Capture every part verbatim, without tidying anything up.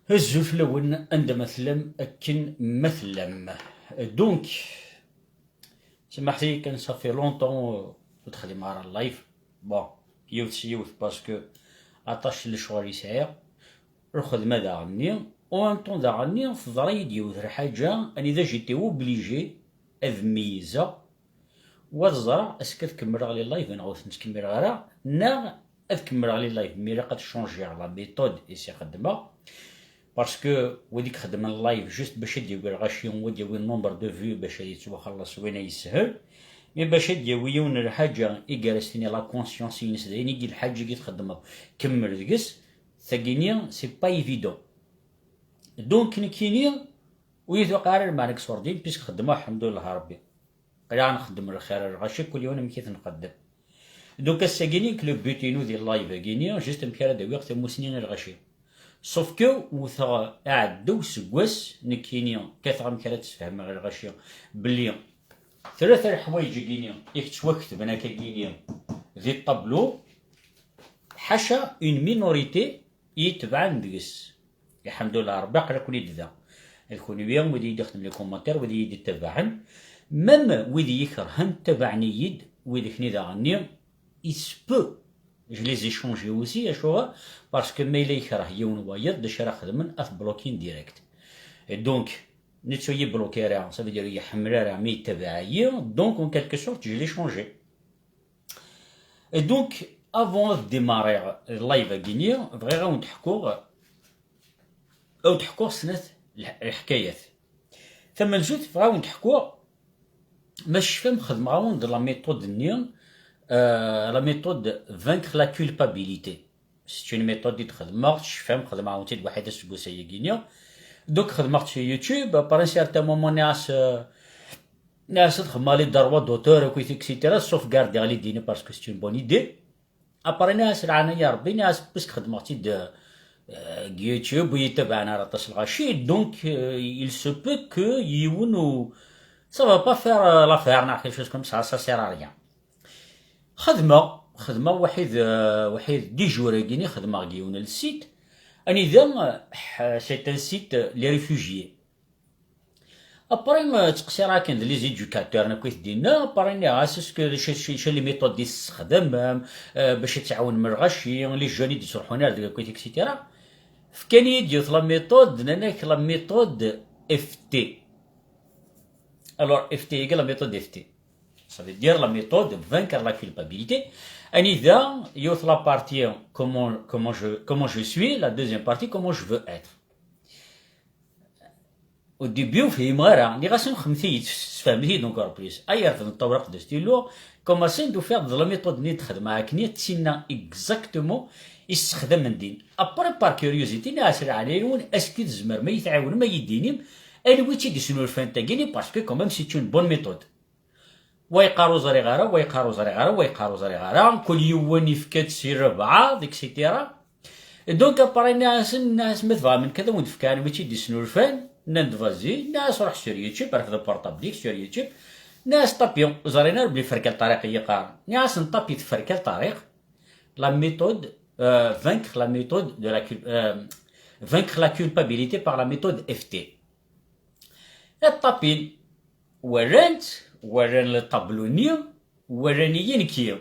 Azul fell-awen, anda ma tellam, akken ma tellam. Donc, samaḥt-iyi kan, ça fait longtemps ur d-xdimeɣ ara live. Bon, yiwet s yiwet, parce que aṭas n lecɣal i sɛiɣ, lxedma daɣenni, en même temps daɣenni teḍra-yi-d yiwet lḥaǧa, anida j'étais obligé ad meyyzeɣ, wa ad ẓreɣ est-ce que ad kemmleɣ les lives neɣ ur ten-ttkemmileɣ ara, neɣ ad kemmleɣ les lives, mi ilaq ad changeɣ la méthode i s-ixeddmeɣ. Parce que wid i ixeddmen live juste bac ad d-yawi lɣaci, wid d-yawi nombre de vues bac ad yettwaxelleṣ, win ay yeshel. Mais bac ad d-yawi yiwen n lḥaǧa i gar as-tini la conscience-ines, d ayen i lḥaǧa i txeddmeḍ, kemmel deg-s, tagini, c'est pas évident. Donc, nekkini, ur yi-tewqiɛ ara lmeɛna deg ṣṣurdin, puisque xeddmeɣ, lḥemdullah Rebbi. Qliɣ nxeddem lxir a lɣaci, kul yiwen amek i t-nqeddem. Donc, ass-agi-ni, nekk le but-inu di live-agi-ni, juste amek ara d-awiɣ tamusni i lɣaci. Sauf que wteɣ aɛedda useggas, nekkini, kkateɣ amek ara d-sfehmeɣ i lɣaci belli tlata leḥwayeǧ-agi-ni i yettwaketben akka-agi-ni di ṭṭablu, ḥaca une minorité i yi-tebɛen deg-s. Lḥemdullah Rebbi, aql-aken-id da. D kunwi, wid i yi-d-ixedmen les commentaires, wid i yi-d-ittabaɛen. Même wid i yi-kerhen, tabaɛen-iyi-d, wid-akni daɣenni, il se peut, je les ai changés aussi, acuɣer? Parce que ma yella yekreh yiwen wayeḍ, d acu ara xedmen? Ad t-blokin direct. Et donc, netta ur yi-bloki ara, ça veut dire ur yi-ḥemmel ara, mi yettabaɛ-iyi, donc en quelque sorte, je l'ai changé. Et donc, avant ad démarrer live-agi-ni, bɣiɣ ad wen-d-ḥkuɣ, ad wen-d-ḥkuɣ snat lḥ-, lḥkayat. Tamenzut, bɣiɣ ad wen-d-ḥkuɣ, ma tecfam, xedmeɣ-awen-d la méthode-nni, euh, la méthode vaincre la culpabilité. C'est une méthode i d-xedmeɣ, tecfam, xedmeɣ-awen-tt-id waḥid aseggas ayagi-ni. Donc, xedmeɣ-tt sur YouTube, après un certain moment, nniɣ-as, euh, nniɣ-as ad xedmeɣ les droits d'auteur, akkit, et cetera, sauvegarder l'idée-nni parce que c'est une bonne idée. Après, nniɣ-as, leɛnaya Rebbi, nniɣ-as, puisque xedmeɣ-tt-id, euh, deg YouTube, ur yi-ttabaɛen ara aṭas lɣaci, donc, euh, il se peut que yiwen u-, ça va pas faire, euh, l'affaire, neɣ quelque chose comme ça, ça sert à rien. Xedmeɣ, xedmeɣ waḥid, euh, waḥid dix jours-agi-ni, xedmeɣ deg yiwen n site, anida, euh, c'est un site, euh, les réfugiés. Après, euh, ttqeṣṣireɣ akken d les éducateurs, nekk i t-d-inna, après, nniɣ-as, est-ce que, acu, acu, acu les méthodes i tessexdamem, euh, bac ad tɛawnem lɣaci, les jeunes i d-ittruḥun ar deg akkit, et cetera. Fkan-iyi-d yiwet la méthode, nnan-ak la méthode F T. Alors, F T égale la méthode F T. Ça veut dire la méthode vaincre la culpabilité. Anida, yiwet la partie, comment, comment je, comment je suis, la deuxième partie, comment je veux être. Au début, ur fhimeɣ ara. Nniɣ-asen, xedmet-iyi-tt, sfehmet-iyi-d encore plus. Ay, refdent tawriqt d stylo, commencé-d, ufiɣ-d d la méthode-nni d-xedmeɣ akken, d tinna exactement i ssexdamen din. Après, par curiosité, nniɣ-as, leɛnaya-nwen, est-ce que tzemrem ad yi-tɛiwnem, ad yi-d-tinim, anwa i tt-id-isnulfan tagini, parce que quand même, c'est une bonne méthode. Wa yeqqar ur ẓriɣ ara, wa yeqqar ur ẓriɣ ara, wa yeqqar ur ẓriɣ ara, kul yiwen yefka-d si rrebɛa, et cetera. Et donc, après, nniɣ-asen, nniɣ-asen, ma tebɣam nekk ad awen-d-fkeɣ anwa i tt-id-isnulfan, nnan-d, vas-y, nniɣ-as, ruḥ sur YouTube, refd portable-ik sur YouTube, nniɣ-as, ṭapi, ur ẓrin ara belli Ferkal Ṭariq i yi-qqaren. Nniɣ-asen, ṭapi Ferkal Ṭariq, la méthode, euh, vaincre la méthode de la cul-, euh, vaincre la culpabilité par la méthode F T. Ad ṭapin, walan-tt, walan le tableau-nni, walan-iyi nekki.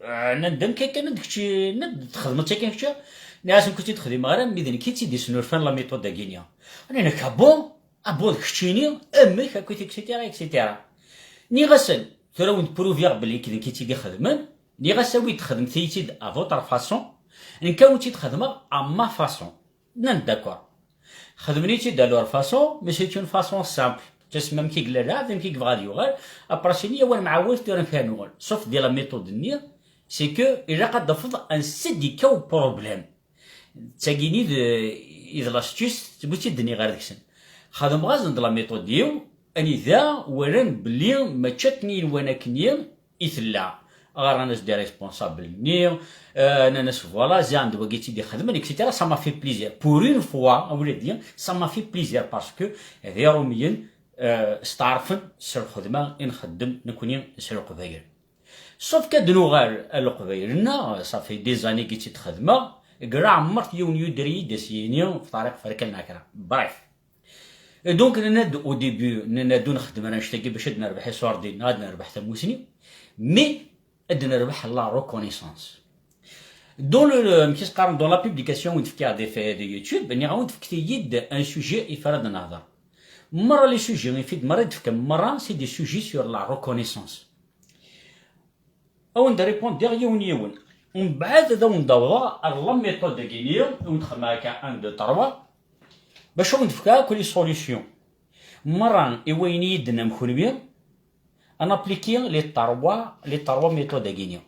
Ah, nnan-d, amek akken d kečči, nnan-d, txedmeḍ-tt akken kečči? Nniɣ-asen, ur tt-id-xdimeɣ ara, mi d nekk i tt-id-isnulfan la méthode-agi-nni. Nnan-ak, ah bon? Ah bon, d keččini? Amek? Akkit, et cetera, et cetera. Nniɣ-asen, tura wen-d-pruviɣ belli d nekk i tt-id-ixedmen. Nniɣ-as, awi-d, xedmet-iyi-tt-id à votre façon. Nekk ad wen-tt-id-xedmeɣ à ma façon. Nnan-d, d'accord. Xedmen-itt-id à leur façon, mais c'est une façon simple. Ttasem amek i yella lɛebd, amek i yebɣa ad yuɣal. Après, sini, awer mɛawed tura amek ara nuɣal. Sauf di la méthode-nni, c'est que ilaq ad d-tafeḍ ansa d-yekka uproblème. D tagini d, i d l'astuce, wi tt-id-nniɣ ɣer deg-sen. Xedmeɣ-asen-d la méthode-iw, anida walan belli mačči akken i nwan akken i tella. Ɣran-as-d i responsable-nni, euh, nnan-as, voilà, ziɣen d wagi i tt-id-ixedmen, et cetera. Ça m'a fait plaisir. Pour une fois, a wladi, ça m'a fait plaisir parce que d Iṛumyen, euh, steɛṛfen s lxedma i nxeddem nekni s Leqbayel. Sauf que ad nuɣal a Leqbayel-nneɣ, ça fait des années i tt-id-xedmeɣ, Gra ɛemmert yiwen yuder-iyi-d as-yini f ṭariq ferkan neɣ kra. Bref. Et donc, nenna-d au début, nenna-d ur nxeddem ara annect-agi bac ad nerbeḥ iṣurdiyen neɣ ad nerbeḥ tamusni, mais ad nerbeḥ la reconnaissance. Dans le, le, amek i s-qqaren, dans la publication i d-fkiɣ di, di YouTube, nniɣ-awen-d fket-iyi-d un sujet i f ara d-nehder. Merra les sujets i f-id merra i d-tefkam merra, c'est des sujets sur la reconnaissance. Ad awen-d-répondiɣ yiwen yiwen. Mbeɛd ad awen-d-awḍeɣ ar la méthode-agi-nni, ad awen-d-xedmeɣ akka un, deux, trois, bac ad awen-d-fkeɣ akk les solutions. Merra i wayen i yi-d-tennam kenwi, ad nappliki les trois, les trois méthodes-agi-nni.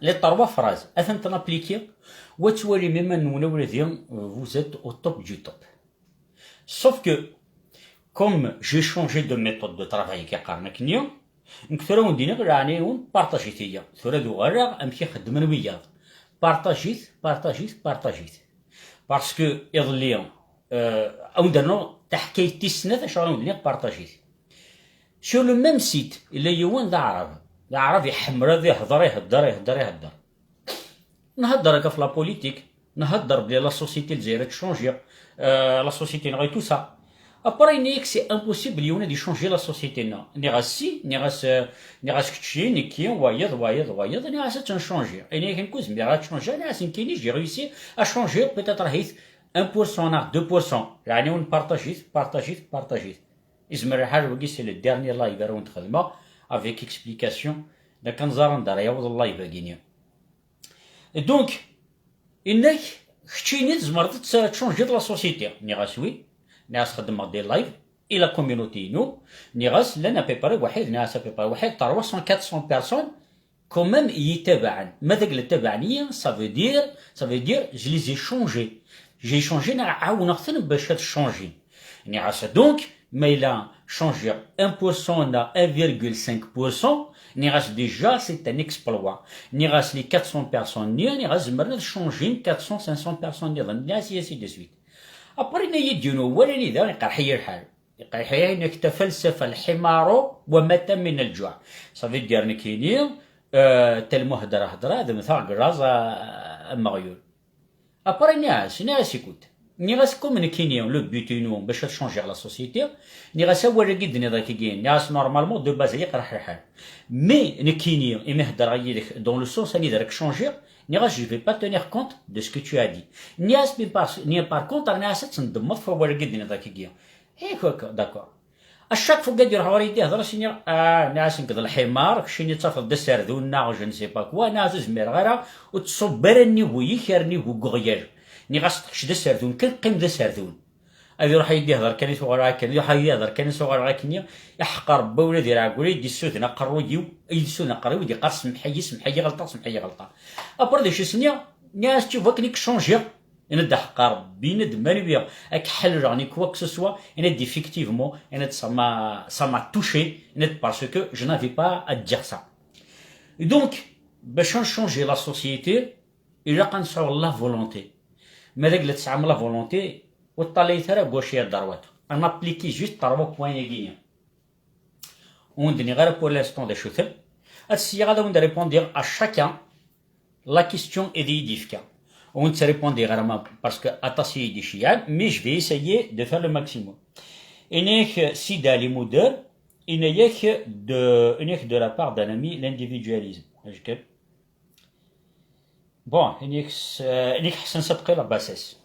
Les trois phrases, ad tent-nappliki, wa twalim iman-nwen a wladi, vous êtes au top du top. Sauf que, comme j'ai changé de méthode de travail, akka qqaren akkenni, nekk tura wen-d-iniɣ, leɛnaya-wen, partajit-iyi. Tura ad uɣaleɣ amek i xeddmen wiyaḍ. Partajit, partajit, partajit. Parce que iḍelli, euh, ad wen-d-rnuɣ taḥkayt tis snat, acuɣer i wen-d-nniɣ partajit. Sur le même site, yella yiwen d aɛrab. D aɛrab iḥemmel ad ihder, ihedder, ihedder, ihedder. Nhedder akka ɣef la politique, nhedder belli la société lezzayer ad tchangi, euh, la société-nneɣ et tout ça. Après, yenna-yak c'est impossible yiwen ad ichangi la société-nneɣ. Nniɣ-as si, nniɣ-as, euh, nniɣ-as kečči, nekki, wayeḍ, wayeḍ, wayeḍ, nniɣ-as ad tt-nchangi. Yenna-yak nekk ur zmireɣ ad changiɣ, nniɣ-as nekkini j'ai réussi à changer, peut-être ahit un pour cent neɣ deux pour cent. Yeɛni wen partajit, partajit, partajit. Izmer lḥal wagi c'est le dernier live ara wen-d-xedmeɣ avec explication. D akken ẓer anda ara yaweḍ live-agi-nni. Donc, yenna-k, keččini tzemreḍ ad tchangiḍ la société. Nniɣ-as oui. Nniɣ-as xeddmeɣ des lives i la communauté-inu. Nniɣ-as llan à peu près waḥid, nniɣ-as à peu près waḥid, trois cents, quatre cents personnes quand même i yi-ttabaɛen. Ma d agla ttabaɛen-iyi, ça veut dire, ça veut dire je les ai changés. J'ai changé, neɣ ɛawneɣ-ten bac ad changin. Nniɣ-as donc, ma yella changiɣ un pour cent neɣ un virgule cinq pour cent, nniɣ-as déjà c'est un exploit. Nniɣ-as les quatre cents personnes-nni, nniɣ-as zemren ad changin quatre cents, cinq cents personnes nniḍen, nniɣ-as ainsi de suite. Après, yenna-yi-d yiwen wawal anida iqerḥ-iyi lḥal. Iqerḥ-iyi, yenna-k tafalsafa lḥimaru wa mata min lǧuɛ. Ça veut dire nekkini, euh, talmuhedra hedra, ad mmteɣ deg laẓ, a, a meɣyul. Après, nniɣ-as, nniɣ-as, écoute, nniɣ-as, comme nekkini, le but-inu, bac ad changiɣ la société, nniɣ-as, awal-agi d-tenniḍ akkagi, nniɣ-as, normalement, de base, ad iqerḥ lḥal. Mais nekkini, imi heddreɣ yid-k, dans le sens anida ara k-changiɣ, nniɣ-as, je vais pas tenir compte de ce que tu as dit. Nniɣ-as, mais par, nniɣ, par contre, nniɣ-as, ad tendemmeḍ f wawal-agi d-tenniḍ akkagi. Eh, d'accord. À chaque fois, gad iruḥ ɣur yeddi, hḍer-as, ini, ah, nniɣ-as nekk d lḥimar, keččini tafeḍ d aserdun, neɣ je ne sais pas quoi, nniɣ-as ur zmireɣ ara, ur tṣubb ara nnig ul-ik ar nnig ugeɣyal. Nniɣ-as kečč d aserdun kan, qqim d aserdun. Ad iruḥ yeddi hḍer kan i tuɣal akken, iruḥ yeddi hḍer kan i tuɣal akken, iḥeqq Rebbi ula d ireɛgul, i d-issuden aqerruy-iw, i d-issuden aqerruy-iw, i d-iqqar semḥ-iyi, semḥ-iyi ɣelṭeɣ, semḥ-iyi ɣelṭeɣ. Après d acu i s-nniɣ? Nniɣ-as tu vois akken i k-changiɣ. Yenna-d ḥeqq Rebbi, yenna-d ma nwiɣ ad k-ḥelleleɣ ni quoi que ce soit, yenna-d effectivement, yenna-d ça m'a, ça m'a touché, yenna-d parce que je n'avais pas à dire ça. Et donc, bac ad nchangi la société, ilaq ad nesɛu la volonté. Ma d agla tesɛam la volonté, ur ṭṭalayet ara gauche et à droite. Ad nappliki juste trois points-agi. Ur d-nniɣ ara pour l'instant d acu-ten. Ad syiɣ ad awen-d-répondiɣ à chacun la question i d iyi-d-yefka. Ur wen-ttrépondiɣ ara ma, parce que aṭas i yi-d-iceyɛen, mais je vais essayer de faire le maximum. Ini-ak Sida Limudel, ini-ak de, ini-ak de la part d'un ami, l'individualisme. Azekka. Bon, ini-ak s-, euh, ini-ak Ḥsen Sadqi, la bassesse.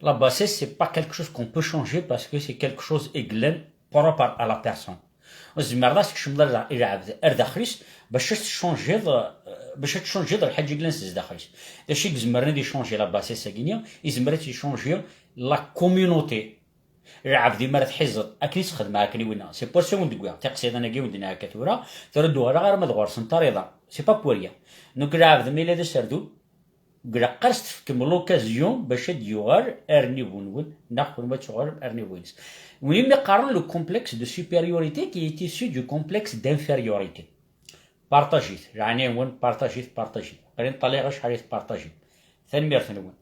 La bassesse, c'est pas quelque chose qu'on peut changer parce que c'est quelque chose i yellan propre à la personne. Ur tzemreḍ ad tkecmeḍ ar da-, i lɛebd ar daxel-is bac ad tcunjiḍ, euh, bac ad tcunjiḍ lḥaǧa i yellan s zdaxel-is. D acu i izemren ad icunji la bassesse-agi-nni? Izmer ad icunji la communauté. Lɛebd, mi ara tḥizeḍ, akken i s-xedmeɣ akken i winna. C'est pour ça i wen-d-wwiɣ tiqsiḍin-agi i wen-d-nniɣ akka tura, tura ur d-uɣaleɣ ara ma d ɣur-sent ara iḍan. C'est pas pour rien. Donc lɛebd, ma yella d aserdun, deg laqar s tefkem l'occasion bac ad d-yuɣal ar niveau-nwen, neɣ kenwi ad tuɣalem ar niveau-ines. Win imi qqaren le complexe de supériorité qui est issu du complexe d'infériorité. Partajit, leɛnaya-nwen, partajit, partajit. Aql-i ṭṭalayeɣ acḥal i tpartajit. Tanemmirt-nwen.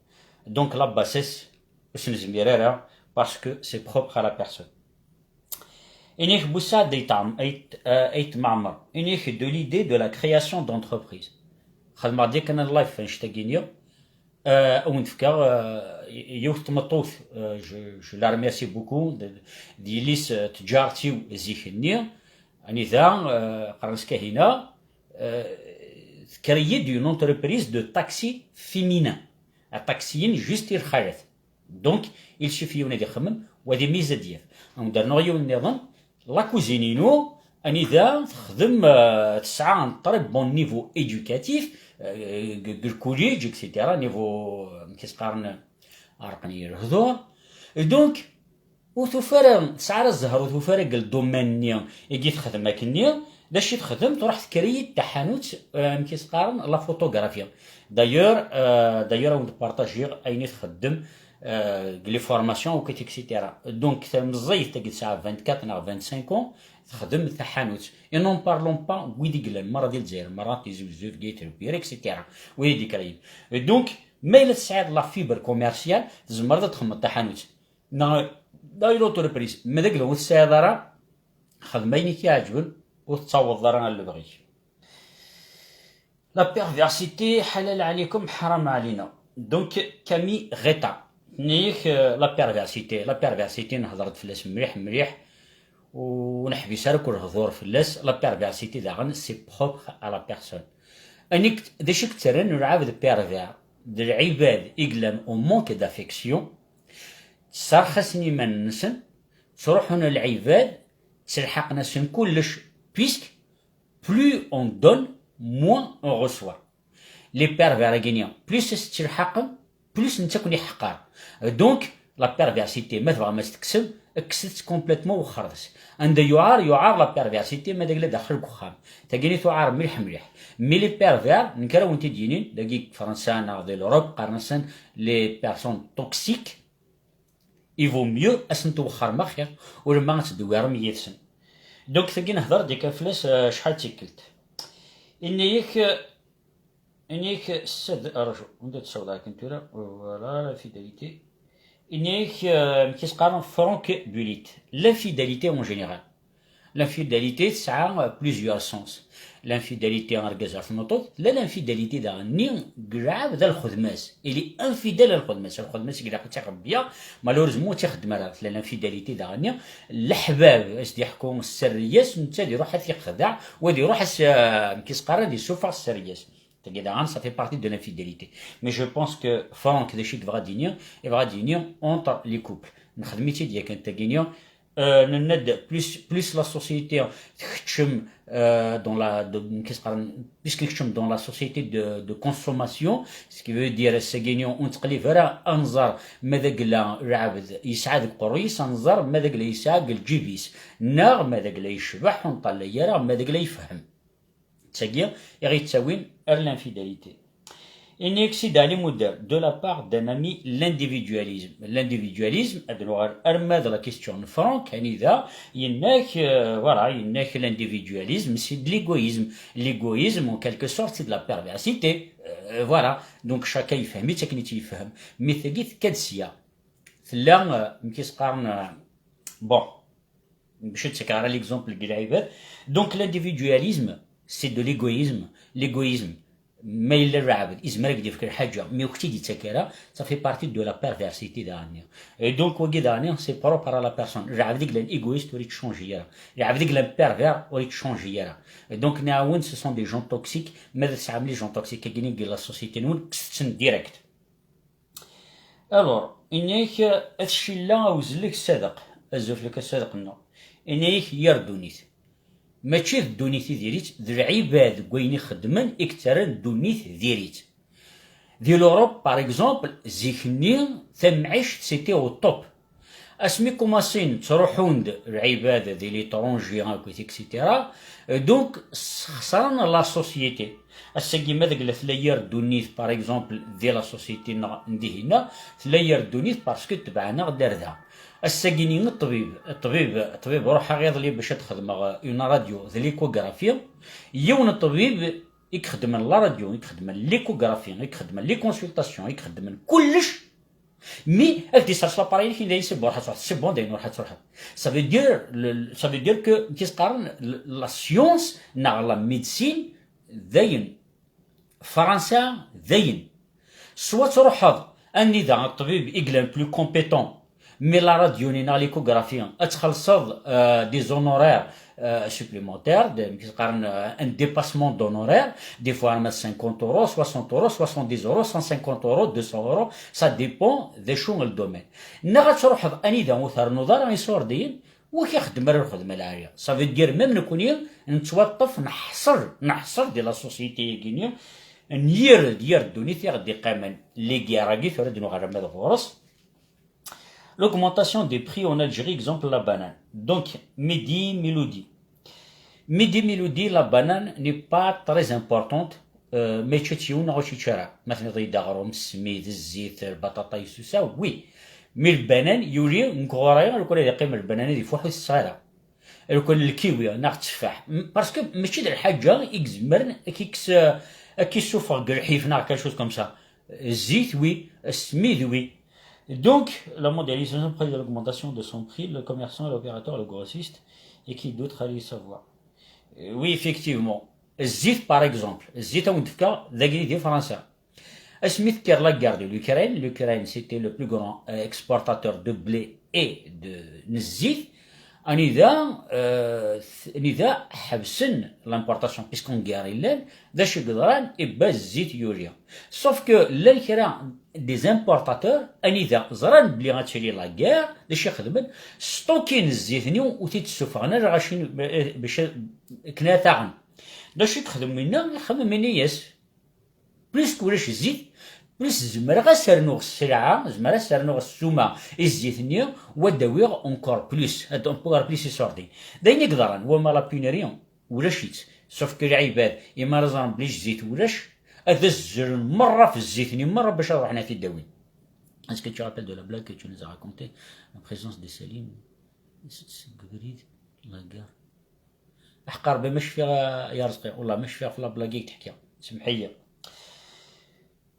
Donc la bassesse, ur s-nezmir ara, parce que c'est propre à la personne. Ini-ak Bussaɛd Ayt Ɛm-, Ayt, euh, Ayt Mɛemmer. Ini-ak de l'idée de la création d'entreprise. Xedmeɣ-d yakan live f annect-agi-nni. Euh, ad wen-d-fkeɣ euh, yiwet n tmeṭṭut, euh, je, je la remercie beaucoup, d, d yelli-s, euh, tǧaret-iw zik-nni, anida euh, qqaren-as Kahina, euh, tcrée-d une entreprise de taxi féminin. Aṭaksiyen juste i lxalat. Donc il suffit yiwen ad ixemmem, wa d imiz ad d-yaf. Ad wen-d-rnuɣ yiwen nniḍen, la cousine-inu, anida texdem, euh, tesɛa un très bon niveau éducatif, euh, deg le collège, et cetera. Niveau, euh, amek i s-qqaren, ɛerqen-iyi lehdur. Et donc, ur tufi ara, tesɛa ara zzher, ur tufi ara deg le domaine-nni i texdem akkenni. D acu i texdem? Truḥ tcrée-d taḥanut, euh, amek i s-qqaren, la photographie. D'ailleurs, euh, d'ailleurs, ad wen-d-partagiɣ ayen i txeddem, euh, deg les formations, et cetera. Donc, tameẓẓayt-agi tesɛa vingt-quatre neɣ vingt-cinq ans, texdem taḥanut. Et n'en parlons pas wid i yellan merra di Lezzayer, merra Tizi Uzzu, Bgayet, Lbir, et cetera. Wid i d-ikrayem. Et donc, ma yella tesɛiḍ la fibre commerciale, tzemreḍ ad txedmeḍ taḥanut. Neɣ, neɣ une entreprise. Ma d agla ur tesɛiḍ ara, xdem ayen i k-iɛeǧben, ur tettaweḍ ara ar lebɣi-k. La perversité, ḥalal ɛlikum, ḥaram ɛlina. Donc, Camille Reta. Tenna-yak, euh, la perversité. La perversité, nehder-d fell-as mliḥ, mliḥ. Ur neḥbis ara akk lehdur fell-as. La perversité, daɣen, c'est propre à la personne. Anik, d acu i yettarran lɛebd pervers? D lɛibad i yellan au manque d'affection. Sserxasen iman-nsen, ttruḥun lɛibad, ttelḥaqen-asen kullec, puisque plus on donne, moins on reçoit. Les pervers-agi-nni, plus i s-ttelḥaqem, plus netta ken-iḥqer. Donc, la perversité, ma tebɣam ad s-tekksem, kkset-tt complètement, wexxret-tt. Anda yuɛer, yuɛer la perversité, ma d agla daxel deg uxxam. Tagini tuɛer mliḥ mliḥ. Mais les pervers, nekk ara wen-t-id-yinin, dagi deg Fransa neɣ di l'Europe, qqaren-asen les personnes toxiques, il vaut mieux ad sen-twexxrem axir, ulamma ad tedwirem yid-sen. Donc, tagi nehder-d yakan fell-as, euh, acḥal d tikkelt. Ini-ak, euh, ini-ak, ssed-, rju, anda tessawḍeɣ akken tura, voilà, la fidélité. Ini-ak, euh, amek i s-qqaren, Franck Bullitt. L'infidélité en général. L'infidélité tesɛa, euh, plusieurs sens. L'infidélité n argaz ar tmeṭṭut, tella l'infidélité daɣen-nni n lɛebd ar lxedma-s. Il est infidèle ar lxedma-s. Ar lxedma-s i ilaq ad tt-ixebbi, malheureusement ur tt-ixeddem ara. Tella l'infidélité daɣen-nni, leḥbab as-d-iḥku sserri-yas, netta ad iruḥ ad t-ixdeɛ, wa ad iruḥ as-, euh, amek i s-qqaren, ad issufeɣ sserri-yas. Tagi daɣen, ça fait partie de l'infidélité. Mais je pense que Franck, d acu i yebɣa ad d-yini? Yebɣa ad d-yini entre les couples. Nexdem-itt-id yakan tagini. Euh, nenna-d, plus, plus la société tkeččem, euh, dans la, de, qu'est-ce que, plus tkeččem dans la société de, de consommation, ce qui veut dire, ass-agi-ni ur nettqellib ara ad nẓer ma d agla lɛebd yesɛa deg uqerruy-is, ad nẓer ma d agla yesɛa deg lǧib-is, neɣ ma d agla yecbeḥ, ur neṭṭalay ara ma d agla yefhem. D tagi i ɣ-yettawin ar l'infidélité. Ini-ak Sidi Ɛli Mudar, de la part d'un ami, l'individualisme. L'individualisme, ad nuɣal arma d la question n Franck, anida, yenna-ak, euh, voilà, yenna-ak l'individualisme, c'est de l'égoïsme. L'égoïsme, en quelque sorte, c'est de la perversité. Euh, voilà. Donc, chacun yefhem-itt akken i tt-yefhem. Mais tagi tekka-d sya. Tella, euh, amek i s-qqaren, euh, bon, باش نتكرر l'exemple ديال العباد. Donc l'individualisme, c'est de l'égoïsme. L'égoïsme, ma yella lɛebd yezmer ad k-d-yefk lḥaǧa, mi ur k-tt-id-yettak ara, ça fait partie de la perversité daɣenni. Et donc, wagi daɣenni, c'est propre à la personne. Lɛebd i yellan égoïste ur yettchangi ara. Lɛebd i yellan pervers ur yettchangi ara. Et donc, nɛawen, ce sont des gens toxiques. Ma tesɛam les gens toxiques-agi deg la société-nwen, kkset-ten direct. Alors, ini-ak, a tcilla, a uzellek, ssadeq, azuflek, a ssadeq-nneɣ. Ini-ak, yir ddunit. Mačči d ddunit i diri-tt, d lɛibad deg wayen i xeddmen i yettarran ddunit diri-tt. Di l'Europe, par exemple, zik-nni, tamɛict, c'était au top. Asmi kumaṣin ttruḥun-d lɛibad di l'étranger, akkit, et cetera. Donc, sxesren la société. Ass-agi, ma deg la tella yir ddunit, par exemple, di la société-nneɣ n dihinna, tella yir ddunit parce que tebɛen-aɣ-d ar da. Ass-agi-ni, ṭṭbib, ṭṭbib, ṭṭbib, ruḥeɣ iḍelli bac ad xedmeɣ une radio d l'échographie. Yiwen ṭṭbib i ixeddmen la radio, i ixeddmen l'échographie, i ixeddmen les consultations, i ixeddmen kullec, mi ad k-d-isers l'appareil-ik, yenna-yi c'est bon, ruḥ ad truḥeḍ, c'est bon, dayen ruḥ ad truḥeḍ. Ça veut dire, le, ça veut dire que, amek i s-qqaren, la science neɣ la médecine, dayen, Fransa, dayen. Soit ad truḥeḍ anida ṭṭbib i yellan plus compétent, mais la radio-nni neɣ l'échographie ad txellṣeḍ, euh, des honoraires, euh, supplémentaires, des, euh, un dépassement d'honoraires, des fois cinquante euros, soixante euros, soixante-dix euros, cent cinquante euros, deux cents euros, ça dépend d acu le domaine. Neɣ ad truḥeḍ anida ur ternuḍ ara isurdiyen, ur k-ixeddem ara lxedma lɛali. Ça veut dire même nekkni nettwaṭṭef neḥṣel, neḥṣel di la société-agi-nni n yir, d yir ddunit i ɣ-d-iqqimen. Liguerre-agi tura d-nuɣal arma d ɣur-s. L'augmentation des prix en Algérie, exemple la banane. Donc, Midi Milodi. Midi Milodi, la banane n'est pas très importante. Euh, mais tchatchiou neɣ ur tchatchi ara. Ma tniḍ-iyi-d aɣrum, ssmid, zzit, lbaṭaṭa, yessusa, oui. Mais lbanan, yuli, nekk ɣur-i, lukan ad iqqim lbanan ad ifuḥ ur t-tesɛi ara. Lukan lkiwi neɣ tteffaḥ. M-, parce que mačči d lḥaǧa i izemren ad k-ikkes, euh, ad k-issufeɣ deg lḥif neɣ quelque chose comme ça. Zzit, oui. Ssmid, oui. Donc, la mondialisation près de l'augmentation de son prix, le commerçant, l'opérateur, le grossiste, et qui d'autre allait savoir. Euh, oui, effectivement. Zzit, par exemple. Zzit, ad wen-d-fkeɣ dagi di Fransa. Asmi tekker la guerre de l'Ukraine, l'Ukraine, c'était le plus grand, euh, exportateur de blé et de n zzit. Anida, euh, anida ḥebsen l'importation, puisqu'en guerre i llan, d acu i yeḍran, ibba zzit yuli. Sauf que llan kra des importateurs, anida ẓran belli ad tili la guerre, d acu i xedmen? Stokin zzit-nni ur t-id-ssufɣen ara lɣaci, eh, bac akken ad t-aɣen. D acu i yexdem winna? Ixemmem ini-as, plus ulac zzit, plus zemreɣ ad s-rnuɣ sselɛa, zemreɣ ad s-rnuɣ ssuma i zzit-nni, wa d-awiɣ encore plus, ad encore plus isurdi. D ayen i yeḍran, wama la pénurie, ulac-itt. Sauf que lɛibad, imi ara ẓren belli zzit ulac, ad azzlen merra f zzit-nni merra bac ad ruḥen ad t-id-awin. Est-ce que tu te rappelles de la blague que tu nous as racontée en présence de Salim? Seg ubrid, la guerre. Aḥeqqa Rebbi, ma cfiɣ, a Yarezqi, wallah, ma cfiɣ ɣef la blague i k-d-ḥkiɣ. Semmeḥ-iyi.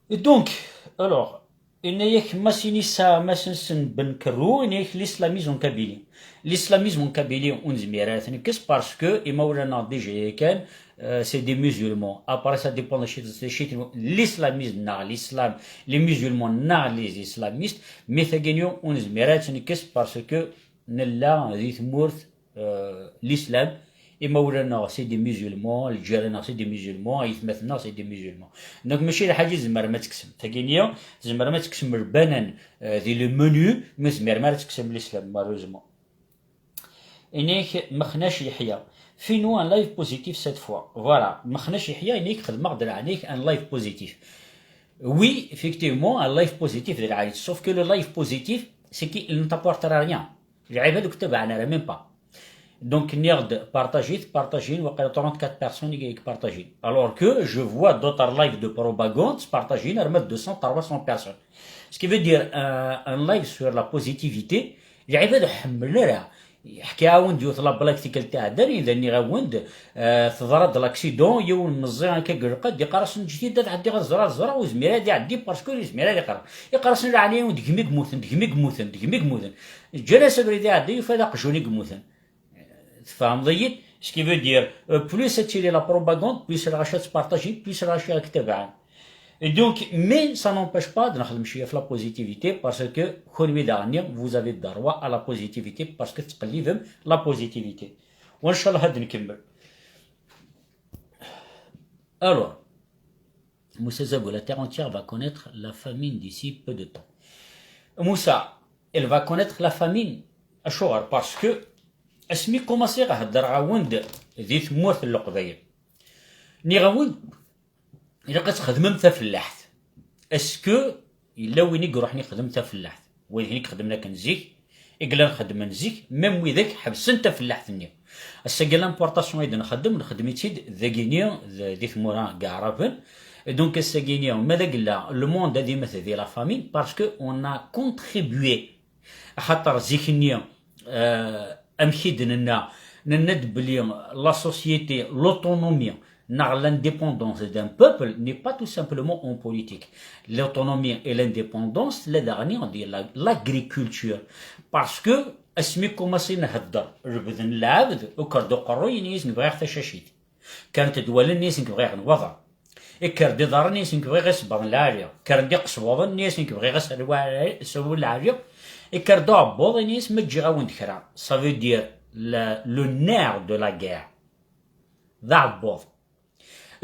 Et donc, alors, yenna-yak Masinissa, Masinsen Ben Kerrou, yenna-yak l'islamisme en Kabylie. L'islamisme en Kabylie, ur nezmir ara ad t-nekkes parce que imawlan-nneɣ déjà yakan, euh, c'est des musulmans. Après, ça dépend de chez, de chez nous. L'islamisme, neɣ l'islam, les musulmans, neɣ les islamistes, mais tagi-nni ur nezmir ara ad tt-nekkes parce que nella di tmurt, euh, l'islam. Imawlan-nneɣ c'est des musulmans, lǧiran-nneɣ c'est des musulmans, aytmaten-nneɣ c'est des musulmans. Donc mačči d lḥaǧa i tzemrem ad tekksem. Tagi-nni tzemrem ad tekksem lbanan, euh, di le menu, mais ur tezmirem ara ad tekksem l'islam, malheureusement. Inik Mexnac Yeḥya. Fais-nous un live positif cette fois. Voilà, Mexnac Yeḥya, inik xedmeɣ-d leɛnik un live positif. Oui, effectivement, un live positif de la. Sauf que le live positif, c'est qu'il ne t'apportera rien. Lɛibad ur k-ttabaɛen ara, même pas. Donc, nniɣ-d partagit, partagin, waqila trente-quatre personnes i, i partagin. Alors que je vois d'autres lives de propagande, partagin, arma deux cents, trois cents personnes. Ce qui veut dire, un, un live sur la positivité, lɛibad ur ḥemmlen ara. Ḥkiɣ-awen-d yiwet la blague tikkelt iɛeddan, i d nniɣ-awen-d, euh, teḍra-d l'accident, yiwen meẓẓi akka deg lqedd, yeqqar-asen, ǧǧet-iyi ad ɛeddiɣ ad ẓreɣ, ẓreɣ, ur zmireɣ ad iɛeddi parce que ur yezmir ad iqerreb. Yeqqar-asen, leɛnaya-wen, d gma i yemmuten, d gma i yemmuten, d gma i yemmuten. Ǧǧan-as abrid iɛedda, yufa d aqjun i yemmuten. Tfehmeḍ-iyi-d? Ce qui veut dire, euh, plus ad tili la propagande, plus lɣaci ad ttpartajin, plus lɣaci ad k-tabɛen. Et donc, mais ça n'empêche pas de nexdem cwiya ɣef la positivité, parce que kunwi daɣen, vous avez droit à la positivité, parce que tettqellibem la positivité. Wa nchallah ad nkemmel. Alors, Moussa Zago, la terre entière va connaître la famine d'ici peu de temps. Moussa, elle va connaître la famine. Acuɣer? Parce que asmi commencé ɣa heddreɣ-awen-d di tmurt n Leqbayel. Nniɣ-awen-d, ilaq ad txedmem tafellaḥt. Est-ce que yella win i iruḥen ixdem tafellaḥt? Wid i ixedmen akken zik, i yellan xeddmen zik, même widak ḥebsen tafellaḥt-nni. Ass-agi l'importation i d-nxeddem, nxeddem-itt-id dagini, d-, di tmura n Yeɛraben. Et donc ass-agini, ma d agella, le monde ad imet di la famine, parce que on a contribué. Axaṭer zik-nni, euh, amek i d-nenna, nenna-d belli la société, l'autonomie, neɣ l'indépendance d'un peuple n'est pas tout simplement en politique. L'autonomie et l'indépendance, la daɣni di la, l'agriculture. Parce que asmi commencé nhedder, lebden lɛebd, uker-d uqerruy, ini-as nekk bɣiɣ tacacit. Kkren-d wallen, ini-as nekk bɣiɣ nwaḍer. Ikker-d iḍarren, ini-as nekk bɣiɣ isebbaḍen lɛali. Kkren-d iqesbuḍen, ini-as nekk bɣiɣ aserwal lɛali. Ikker-d uɛebbuḍ, ini-as ma ǧǧiɣ-awen-d kra. Ça veut dire le, le nerf de la guerre. D aɛebbuḍ.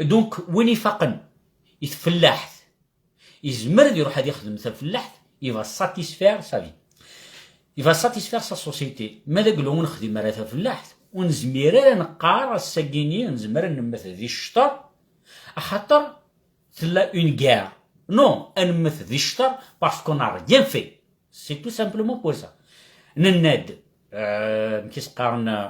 Donc, win ifaqen i tfellaḥt, yezmer ad iruḥ ad ixdem tafellaḥt, il va satisfaire sa vie. Il va satisfaire sa société. Ma d aglu ur nexdim ara tafellaḥt, ur nezmir ara neqqar ass-agi-nni nezmer ad nemmet di ccṭer, axaṭer tella une guerre. Non, ad nemmet di ccṭer parce qu'on n'a rien fait. C'est tout simplement pour ça. Nenna-d, euh, amek i s-qqaren, euh,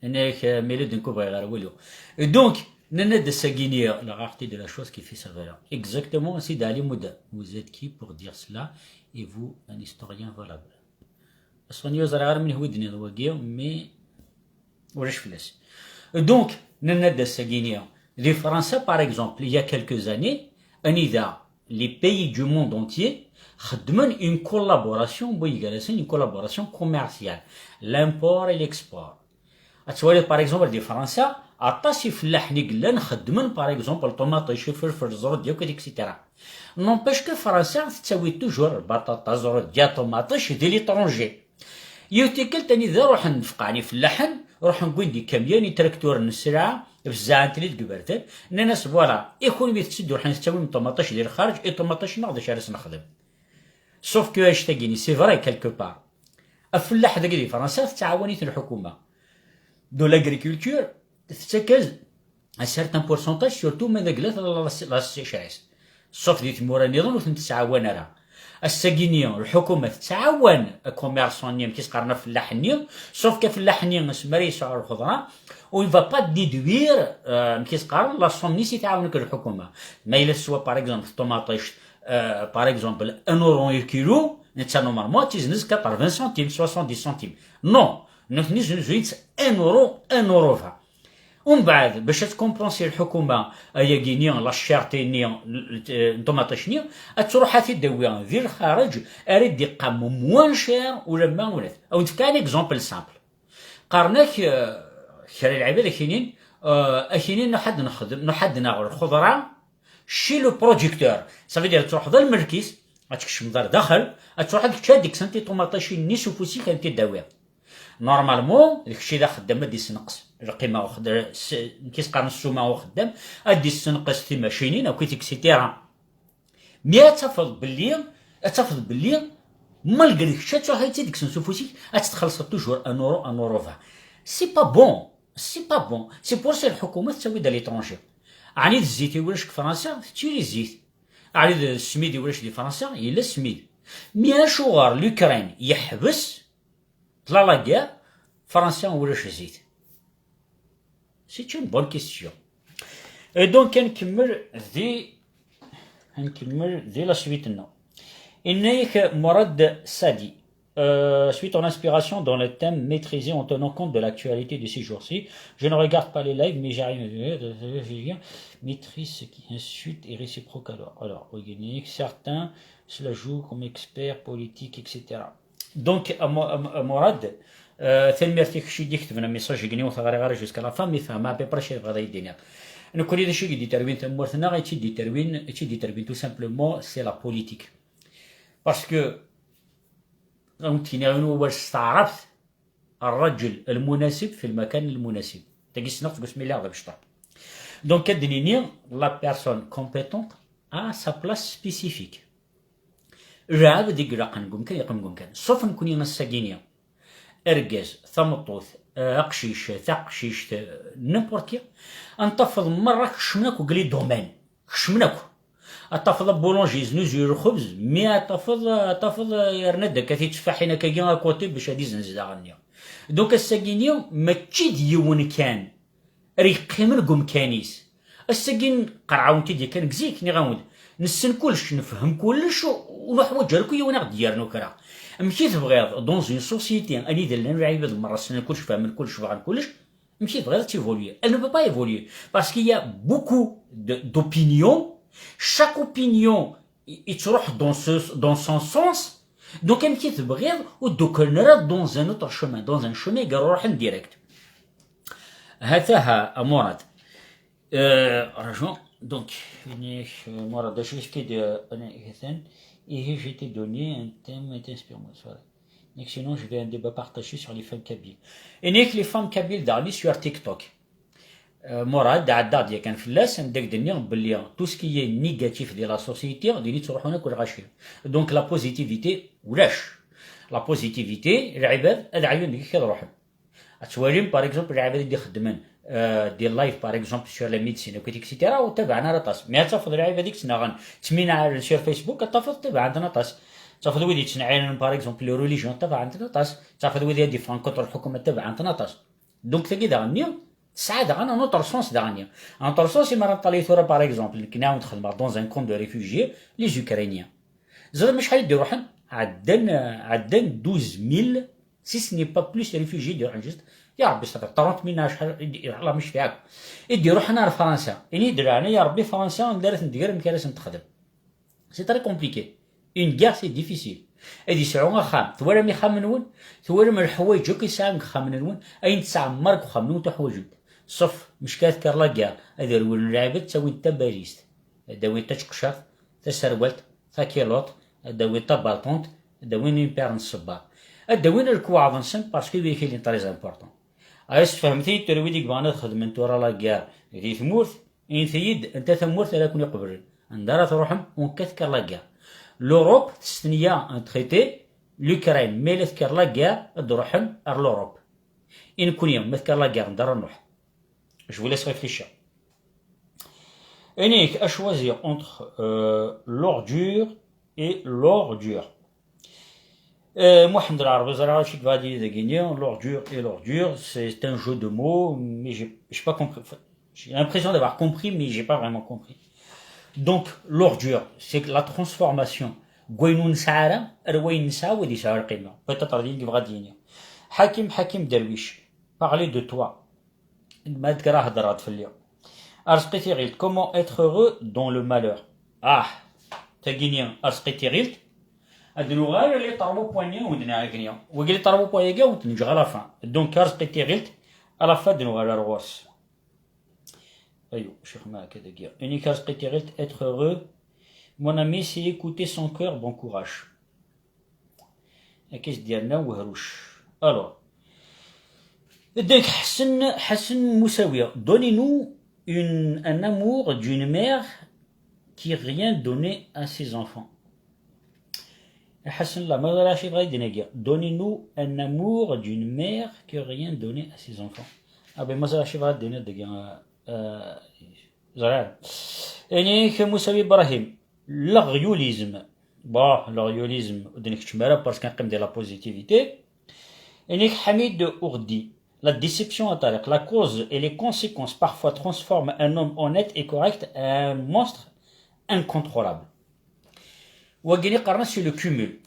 Nekk, euh, mi la d-nekk ur bɣiɣ ara walu. Donc, nenna-d ass-agi-nni, la rareté de la chose qui fait sa valeur. Exactement, Sidi Ali Mouda. Vous êtes qui pour dire cela? Et vous, un historien valable. Ass-nni ur ẓriɣ ara menhu i d-tenniḍ wagi, mais ulac fell-as. Donc, nenna-d ass-agi-nni, di Fransa, par exemple, il y a quelques années, anida les pays du monde entier xeddmen une collaboration, wwin gar-asen une collaboration commerciale, l'import et l'export. Ad twaliḍ, par exemple, di Fransa, aṭas ifellaḥen i yellan xeddmen, par exemple, ṭumaṭic, ifelfel, ẓrudya, et cetera. N'empêche que Fransa tettawi toujours lbaṭaṭa, ẓrudya, ṭumaṭic di l'étranger. Yiwet tikkelt anida ruḥen feqɛen ifellaḥen, ruḥen wwin-d ikamyun, itrakturen n sselɛa, bezzɛen-ten-id deg iberdan, nnan-as, voilà, i kunwi tetteddu, ruḥen tettawim ṭumaṭic di lxarǧ, i ṭumaṭic-nneɣ d acu ara s-nexdem? Sauf que annect-agi-nni, c'est vrai quelque part. Afellaḥ dagi di Fransa tettɛawan-it lḥukuma. De l'agriculture, tettak-as un certain pourcentage, surtout ma d aglat la, la, la sécheresse. Sauf di tmura nniḍen ur ten-tettɛawan ara. Ass-agi-nni, lḥukuma tettɛawan commerçant-nni, amek i s-qqaren, afellaḥ-nni, sauf que afellaḥ-nni, asmi ara yesɛu lxeḍra, ur va pas déduire, euh, amek i s-qqaren, la somme-nni i tɛawen akk lḥukuma. Ma yella teswa, par exemple, ṭumaṭict, euh, par exemple, un euro le kilo, netta normalement ad tt-izenz quatre-vingts centimes, soixante-dix centimes. Non, nutni zenzun-tt un euro, un euro vingt. Umbeɛd, bac ad tkompensi lḥukuma ayagi-nni, la cherté-nni, l-, l-, n ṭumaṭic-nni, ad truḥ ad t-id-tawi di lxareǧ, ara d-iqqam moins cher, ulamma ula d. Ad wen-d-fkeɣ un exemple simple. Qqaren-ak, euh, kra n lɛibad ak-inin, euh, ak-inin nuḥ ad nexdem, nuḥ ad naɣ lxeḍra chez le producteur. Ça veut dire, ad truḥeḍ ar lmelk-is, ad tkecmeḍ ar daxel, ad truḥeḍ kečč ad d-kksen tiṭumaṭicin-nni s ufus-ik ad tent-id-tawiḍ. Normalement, d kečč i d axeddam ad d-issenqes lqima uxeddam, s-, nekk i s-qqaren ssuma uxeddam, ad d-issenqes timacinin, akk, et cetera. Mais ad tafeḍ belli, ad tafeḍ belli, malgré kečč ad truḥeḍ ad tt-id-kksen s ufus-ik, ad tt-txellṣeḍ toujours un euro, un euro vingt. C'est pas bon, c'est pas bon. C'est pour ça lḥukuma tettawi-d à l'étranger. Ɛni d zzit i ulac deg Fransa? Tettili zzit. Ɛni d ssmid i ulac di Fransa? Yella ssmid. Mais acuɣer l'Ukraine yeḥbes la, la guerre, Fransa ulac zzit? C'est une bonne question. Et donc, ad nkemmel di, ad nkemmel di la suite-nneɣ. Yenna-yak Mourad Sadi, euh, suite ton inspiration dans le thème maîtriser en tenant compte de l'actualité de ces jours-ci, je ne regarde pas les lives, mais j'arrive à maîtriser ce qui insulte et réciproque. Alors, alors, certains se la jouent comme experts politiques, et cetera. Donc, a Mo-, a Mo-, a Mourad, euh, tanemmirt i kečč i d-iketben amessage-agi-nni, ur t-ɣriɣ ara jusqu'à la fin, mais fehmeɣ à peu près acu yebɣa ad yi-d-iniɣ. Nekkni d acu i yi-d-iterwin tamurt-nneɣ, i tt-id-iterwin, i tt-id-iterwin tout simplement, c'est la politique. Parce que, ad wen-d-iniɣ yiwen wawal s taɛrabt, الرجل المناسب في المكان المناسب. Tagi ssneɣ-tt seg wasmi lliɣ d amecṭuḥ. Donc, ad d-nini, la personne compétente a sa place spécifique. Lɛebd i ilaqen deg umkan, yeqqim deg umkan. Sauf nekkni ass-agi-nni, argaz, tameṭṭut, eh, aqcic, taqcict, eh, n'importe qui, ad n-tafeḍ merra kecmen akk deg les domaines. Kecmen akk. Ad tafeḍ aboulanger yeznuzuy lxebz, mais ad tafeḍ, ad tafeḍ, eh, yerna-d akka titteffaḥin akkagi à côté bac ad izenz daɣen-nni. Donc ass-agi-nni, mačči d yiwen kan ara yeqqimen deg umkan-is. Ass-agi nqerreɛ-awen-t-id yakan deg zik, nniɣ-awen-d, nessen kullec, nefhem kullec, u-, ur nuḥwaǧ ara akk yiwen ad ɣ-d-yernu kra. Amek i tebɣiḍ, dans une société, anida llan lɛibad merra ssnen kullec, fehmen kullec, bɣan kullec, amek i tebɣiḍ ad t-évoluer? Elle ne peut pas évoluer, parce qu'il y a beaucoup de, d'opinions, chaque opinion i, i tettruḥ dans ce, dans son sens, donc amek i tebɣiḍ ur d-ukren ara dans un autre chemin, dans un chemin i iruḥen direct. Hataha, a Murad. Euh, raison. Donc, euh, Mourad, j'ai fait de, euh, ici, j'étais donné un thème, un thème spécial, voilà. Donc, sinon, je vais un débat partagé sur les femmes kabyles. Et les femmes kabyles, dans sur TikTok. Euh, Mourad, d-ɛeddaɣ-d yakan fell-as, anda i d-nniɣ belli tout ce qui est négatif de la société, d-nniɣ ttruḥun akk lɣaci. Donc, la positivité, ulac. La positivité, lɛibad, ad ɛyun deg-k ad ruḥen. Ad twalim, par exemple, lɛibad i d-ixeddmen, euh, des lives, par exemple, sur la médecine, et cetera, ur ttabaɛen ara aṭas. Mais ad tafeḍ lɛibad i yettnaɣen, ttminɛalen sur Facebook, ad tafeḍ ttabaɛen-ten aṭas. Ad tafeḍ wid yettneɛɛilen, par exemple, les religions, ttabaɛen-ten aṭas. Ad tafeḍ wid i ad yeffɣen contre lḥukuma, ttabaɛen-ten aṭas. Donc, tagi daɣen-nni, tesɛa daɣen un autre sens daɣen-nni. Un autre sens, imi ara neṭṭalay tura, par exemple, nekk nɛawed xedmeɣ dans un camp de réfugiés, les Ukrainiens. Ẓriɣ acḥal i d-iruḥen? Ɛeddan, ɛeddan douze mille, si ce n'est pas plus, réfugiés i d-iruḥen juste. Ya Rebbi, ça fait trente mille neɣ acḥal, i d-, la mec fiak. I d-iruḥen ar Fransa. Ini-d leɛna, ya Rebbi, Fransa, anda ara ten-tger, amek ara sen-texdem? C'est très compliqué. Une guerre, c'est difficile. Ad yesɛu axxam. Twalam ixxamen-nwen? Twalam leḥwayeǧ akk yesɛam deg ixxamen-nwen? Ayen tesɛam merra deg uxxam-nwen tuḥwaǧem-t. Ṣef, mecka tekker la guerre, ad rewlen lɛibad, ttawin-d tabalizt. Ad d-awin tačeqcart, taserwalt, takiluṭ, ad d-awin tabalṭunt, ad d-awin une paire n ṣṣebbar. Ad d-awin lekwaɣeḍ-nsen, parce que d akal très important. Ay sfehmet-iyi-d tura wid i yebɣan ad xedmen tura la guerre di tmurt, init-iyi-d anta tamurt ara ken-iqeblen. Anda ara truḥem, on kat ker la guerre. L'Europe testenya un traité, l'Ukraine, ma yella tekker la guerre, ad d-ruḥen ar l'Europe. I nekkni, ma tekker la guerre, anda ara nruḥ? Je vous laisse réfléchir. Inik, à choisir entre, euh, l'ordure et l'ordure. Euh, Mohamed Larbi, ẓriɣ acu i yebɣa ad yini dagini, l'ordure et l'ordure, c'est un jeu de mots, mais j'ai, j'ai pas compris. Enfin, j'ai l'impression d'avoir compris, mais j'ai pas vraiment compris. Donc, l'ordure, c'est la transformation. N wayen ur nesɛi ara, ar wayen nesɛa, wid yesɛa lqima. Peut-être d ayen yebɣa ad yini. Hakim, Hakim Derwiche, parler de toi. Ma d kra heddreḍ fell-i. Arezqi Tiɣilt, comment être heureux dans le malheur? Ah, tagini, Arezqi Tiɣilt, ad nuɣal les trois points-nni ur d-nɛagni. Wagi les trois points-agi ur d-neǧǧ à la fin. Donc, Arezqi Tiɣilt, à la fin ad nuɣal ar ɣur-s. Ayo, Cheikh Maak, dagi. Inik Arezqi Tiɣilt, être heureux. Mon ami, c'est écouter son cœur, bon courage. Akka i s-d-yerna wehruc. Alors, donc, Ḥsen, Ḥsen Moussaoui, donnez-nous une, un amour d'une mère qui rien donner à ses enfants. Ḥsen la, ma ẓriɣ acu yebɣa ad d-yini. Donnez-nous un amour d'une mère qui rien donner à ses enfants. Ah ben, ma ẓriɣ acu yebɣa ad d-yini dagi, euh, euh, ẓriɣ. Inik Moussaoui Ibrahim, l'aghyolisme. Bon, l'aghyolisme, ur d-nekcem ara parce que neqqim di la positivité. Inik Hamid Ourdi, la déception à Tariq, la cause et les conséquences parfois transforment un homme honnête et correct en un monstre incontrôlable. Wagini qqaren-as c'est le cumul.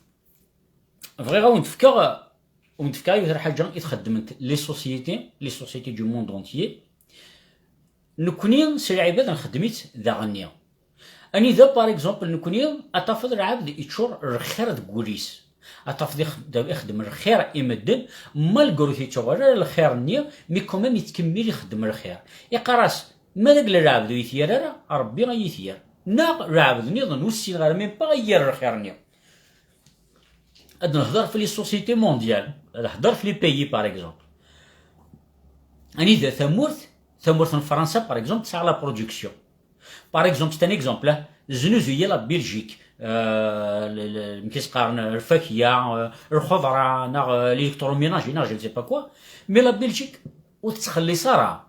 Bɣiɣ ad wen-d-fkeɣ, ad wen-d-fkeɣ yiwet lḥaǧa i txeddment les sociétés, les sociétés du monde entier. Nekni s lɛibad nxeddem-itt daɣenni. Anida, par exemple, nekni ad tafeḍ lɛebd iččur lxir deg wul-is. Ad tafeḍ ixed-, ixeddem lxir i medden, malgré ur t-ittuɣal ara lxir-nni, mais quand même yettkemmil ixeddem lxir. Iqqar-as, ma d agla lɛebd ur yi-t-yerr ara, Ṛebbi ad yi-t-yerr. Neɣ lɛebd nniḍen ur ssineɣ ara même pas ad yi-yerr lxir-nni. Ad nehder f les sociétés mondiales, ad nehder f les pays, par exemple. Anida tamurt, tamurt n Fransa, par exemple, tesɛa la production. Par exemple, c'est un exemple, hein. Znuzuyen la Belgique, euh, le, le, amek i s-qqaren, lfakya, euh, lxeḍra, neɣ, euh, l'électroménager, neɣ je ne sais pas quoi. Mais la Belgique, ur tettxelliṣ ara.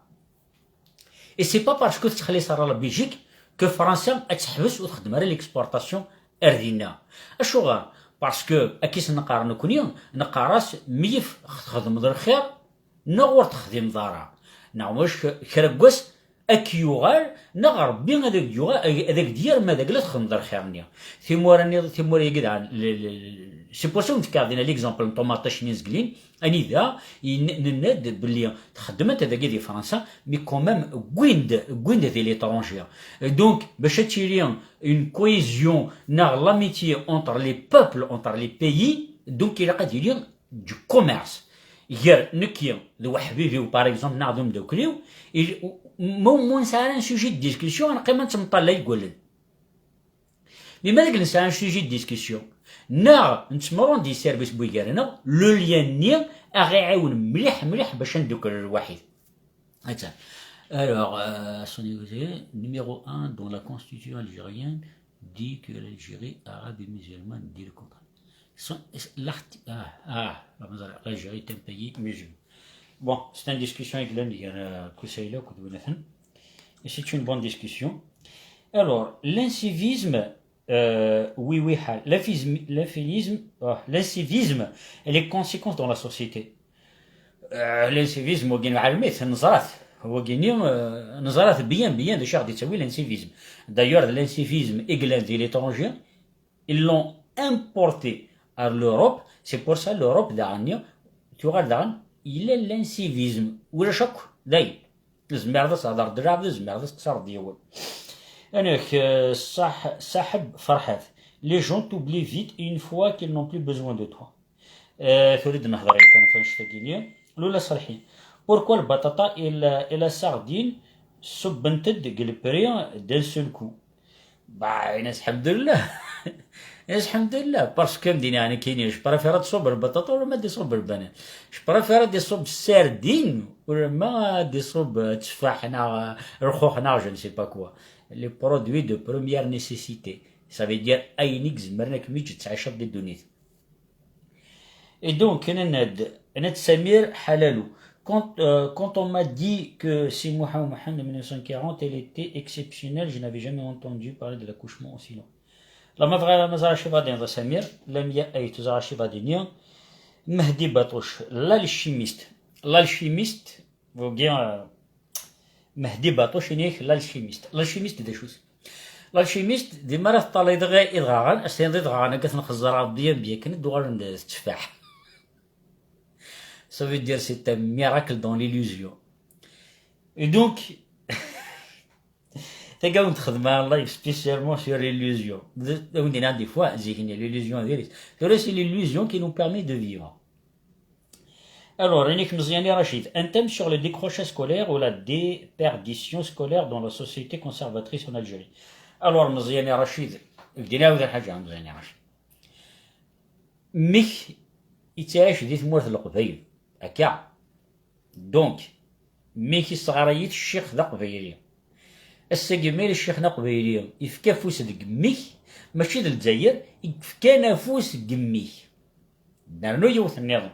Et c'est pas parce que tettxelliṣ ara la Belgique que Fransa ad teḥbes ur txeddem ara l'exportation ar dinna. Acuɣer? Parce que, akka i s-neqqar nekni, neqqar-as, mi yif texdmeḍ lxir, neɣ ur texdimeḍ ara. Neɣ mac kra n wass, ad k-yuɣal, neɣ Ṛebbi ad ak-d-yuɣal, ad ak-d-yerr ma d agla txedmeḍ lxir-nni. Timura-nni, timura-agi daɣen, le, le, le, c'est pour ça ur nefka din l'exemple n ṭumaṭic-nni n Zgelin, anida i n-, nenna-d belli txeddment dagi di Fransa, mais quand même wwin-d, wwin-d di l'étranger. Donc, bac ad tili une cohésion neɣ l'amitié entre les peuples, entre les pays, donc ilaq ad yili du commerce. gar nekki d uḥbib-iw, par exemple, neɣ d umeddakel-iw, il- ma ur nesɛi ara un sujet de discussion, ad neqqim ad nettmeṭṭalay deg wallen. Mi ma deg nesɛa un sujet de discussion, neɣ nettemrun di service n wigar-nneɣ, le lien-nni a ɣ-iɛiwen mliḥ mliḥ bac ad neddukel lwaḥid. Attends. Alors, euh, son numéro un dans la constitution algérienne dit que l'Algérie arabe et musulmane, dit le contraire. Son- l'arti- ah, ah, l'Algérie est un pays musulman. Bon, c'est une discussion avec l'Inde, il y en a Koussaïla, Koudounafen. Et c'est une bonne discussion. Alors, l'incivisme, euh, oui, oui, ha, l'infisme- l'infilisme, ah, l'incivisme et les conséquences dans la société. Euh, l'incivisme, wagi nɛelm-it, neẓra-t. Wagini, euh, neẓra-t bien, bien, d acu i ɣ-d-yettawi l'incivisme. D'ailleurs, l'incivisme, i yellan di l'étranger, ils l'ont importé à l'Europe, c'est pour ça l'Europe, daɣen, tuɣal daɣen, yella l'incivisme. Ulac akk, dayen. Tzemreḍ ad tehḍreḍ d lɛebd, tzemreḍ ad teqsireḍ d yiwen. Anek, euh, saḥ-, saḥeb Ferḥat. Les gens t'oublient vite une fois qu'ils n'ont plus besoin de toi. Euh, tura i d-nehḍer yakan ɣef annect-agi-nni. Lula Serḥin. Pourquoi lbaṭaṭa et la, et la sardine ṣubbent-d deg le prix d'un seul coup? Bah, ayen, alḥemdulillah. Alḥemdulillah, parce que am d-iniɣ nekkini, je préfère ad tṣubb lbaṭaṭa wala ma ad iṣubb lbanan. Je préfère ad iṣubb sardine wala ma ad iṣubb, euh, tteffaḥ neɣ, euh, lxux neɣ je ne sais pas quoi. Les produits de première nécessité. Ça veut dire ayen i izemren ad kem-yeǧǧ tettɛiceḍ di ddunit. Et donc, nenna-d, nenna-d Samir Halalou. Quand, euh, quand on m'a dit que c'est Mohamed Mohamed mille neuf cent quarante, elle était exceptionnelle, je n'avais jamais entendu parler de l'accouchement aussi long. La ma bɣiɣ, ma ẓriɣ acu bɣiɣ ad d-iniḍ a Samir, Lamia Ayt, ur ẓriɣ acu bɣiɣ ad d-iniɣ. Mehdi Batouche, l'alchimiste. L'alchimiste, wagi, euh, Mehdi Batouche, ini-ak l'alchimiste. L'alchimiste d acu-t? L'alchimiste, dima ara teṭṭalayeḍ idɣaɣen, ad s-tiniḍ idɣaɣen akka ad ten-xeẓẓreɣ bien bien akken ad d-uɣalen d tteffaḥ. Ça veut dire c'est un miracle dans l'illusion. Et donc, tagawent xedmeɣ un live spécialement sur l'illusion. Awen d-iniɣ des fois, zik-nni l'illusion diri-tt. Tura c'est l'illusion qui nous permet de vivre. Alors, René Meziani Rachid, un thème sur le décrochage scolaire ou la déperdition scolaire dans la société conservatrice en Algérie. Alors, Meziani Rachid, بدينا هذا الحاجة عند Meziani Rachid. Mik yettɛic di tmurt n Leqbayel, akka. Donc, mik yesɣaray-it ccix d aqbayli. Ass-agi ma yella ccix n aqbayli yefka afus deg mik, mačči d Lezzayer i yefkan afus deg mik. Nernu yiwet nniḍen.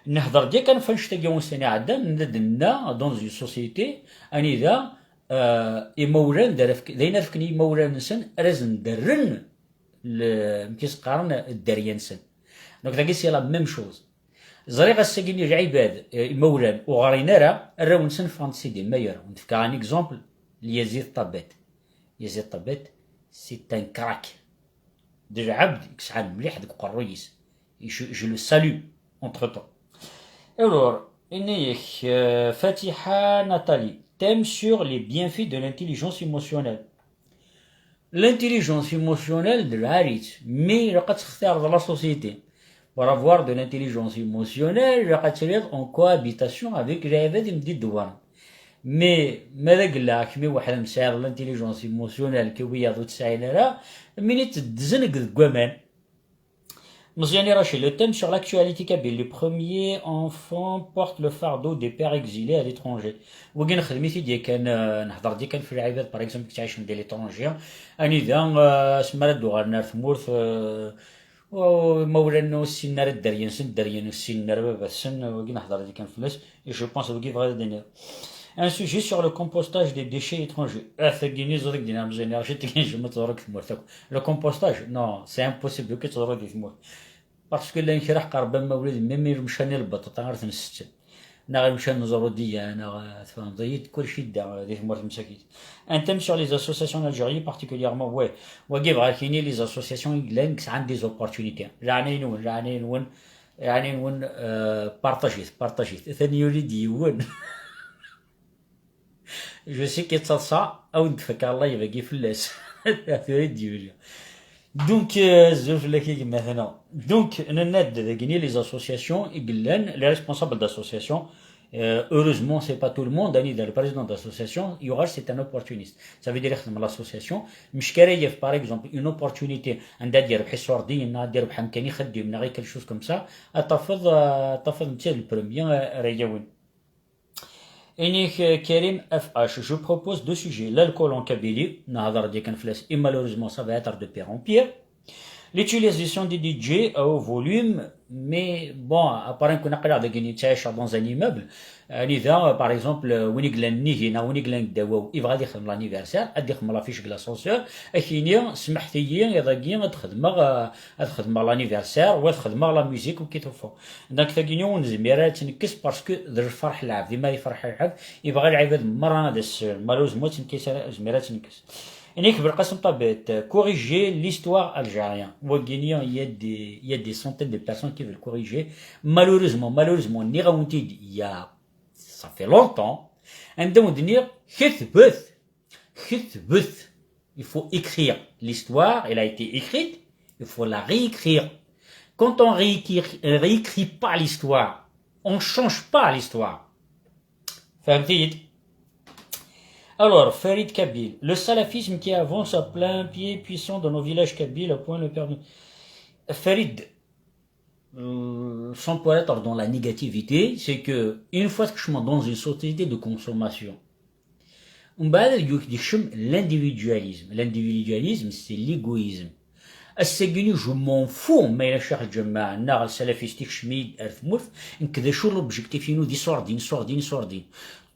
Nehder-d yakan ɣef annect-agi ussan iɛeddan, nella d-nenna dans une société anida, euh, imawlan d ara fk-, d ayen ara fken i yimawlan-nsen ara sen-d-rren le-, amek i s-qqaren, dderya-nsen. Donc dagi c'est la même chose. Ẓriɣ ass-agi-nni lɛibad, euh, imawlan ur ɣrin ara, arraw-nsen ffɣen-d si dima ur ɣrin. Ad d-fkeɣ un exemple, Yazid Tabet. Yazid Tabet, c'est un crack. D lɛebd i yesɛan mliḥ deg uqerruy-is. Je, je le salue, entre-temps. Alors, ini-ak, euh, Fatiha Nathalie, thème sur les bienfaits de l'intelligence émotionnelle. L'intelligence émotionnelle d lɛali-tt, mais ilaq ad textireḍ la société. Pour avoir de l'intelligence émotionnelle, ilaq ad tiliḍ en cohabitation avec lɛibad i m-d-idewwren. Mais ma d agella kemmi weḥd-m tesɛiḍ l'intelligence émotionnelle, kra wiyaḍ ur tt-sɛin ara, mini-tt ddzen deg waman. Meziani Rachid, le thème sur l'actualité kabyle, les premiers enfants portent le fardeau des pères exilés à l'étranger. Wagi nexdem-it-id yakan, euh, nehder-d yakan f lɛibad, par exemple, yettɛicen di l'étranger. Anida, euh, asmi ara d-uɣalen ar tmurt, euh, imawlan ur ssinen ara dderya-nsen, dderya ur ssinen ara baba-tsen, wagi nehder-d yakan fell-as. Et je pense, wagi bɣiɣ ad d-iniɣ. Un sujet sur le compostage des déchets étrangers. Ah, tagi-nni ẓer deg dinna Meziani Rachid, tagi njem ad teḍru deg tmurt akk. Le compostage, non, c'est impossible, ur k-teḍru di tmurt. Parce que llan kra ḥqer ben ma ula d même lemcan i lbaṭaṭa ara ten-setten. Neɣ lemcan n ẓrudiya, neɣ, eh, tfehmeḍ-iyi-d, kulci yedda, eh, di tmurt msakit. Un thème sur les associations en Algérie, particulièrement, ouais. Wagi bɣiɣ ad k-iniɣ les associations i yellan, sɛan des opportunités. Leɛnaya-nwen, leɛnaya-nwen, leɛnaya-nwen, eh, partagit, partagit. Atan yuli-d yiwen. Je sais que yettaḍsa, ad wen-d-fkeɣ live-agi fell-as. Tura i d-yuli. Donc, euh, zul fell-ak a gma-tneɣ. Donc, nenna-d dagini les associations i yellan, les responsables d'associations. Euh, heureusement, c'est pas tout le monde, anida le président d'association, yuɣal c'est un opportuniste. Ça veut dire, ixdem l'association, mec ara yaf, par exemple, une opportunité, anda ad yerbeḥ iṣurdiyen, neɣ ad yerbeḥ amkan ixeddim, neɣ quelque chose comme ça, ad tafeḍ, euh, ad tafeḍ netta d le premier, euh, ara yawin. Inik, euh, Karim F H, je propose deux sujets. L'alcool en Kabylie, nehder-d yakan fell-as, et malheureusement, ça va être de pire en pire. L'utilisation des D J à haut volume, mais bon, après, on a dagini dans un immeuble. Anida, par exemple, win i yellan nnig-i neɣ win i yellan ddaw-aw, yebɣa ad ixdem l'anniversaire, ad ixdem l'affiche deg l'ascenseur, ad k-yini, smeḥt-iyi, iḍ-agi ad xedmeɣ, euh, ad xedmeɣ l'anniversaire, ou ad xedmeɣ la musique, ou kif tufa. Donc, tagini ur nezmir ara ad tt-nekkes parce que d lferḥ n lɛebd, imi ara yefreḥ lɛebd, yebɣa lɛibad merra ad as-, malheureusement, ur tt-nekkes ara, nezmir ad tt-nekkes. Inik Belqasem Tabet, corriger l'histoire algérienne. Wagini, il y a des, il y a des centaines de personnes qui veulent corriger. Malheureusement, malheureusement, nniɣ-awen-t-id, il y a, ça fait longtemps. Anda wen-d-nniɣ, ketbet, ketbet. Il faut écrire l'histoire, elle a été écrite, il faut la réécrire. Quand on réécrit, réécrit pas l'histoire, on change pas l'histoire. Fahmtid? Alors, Farid Kabyle, le salafisme qui avance à plein pied puissant dans nos villages kabyles, à point le permis. Farid, euh, sans paraître dans la négativité, c'est que une fois que je suis dans une société de consommation, on va dire que l'individualisme. L'individualisme, c'est l'égoïsme. Ass-agi, je m'en fous, ma yella Cheikh Ǧemmaɛ neɣ salafist ikcem-iyi-d ar tmurt, nekk d acu l'objectif-inu d iṣurdiyen, iṣurdiyen, iṣurdiyen.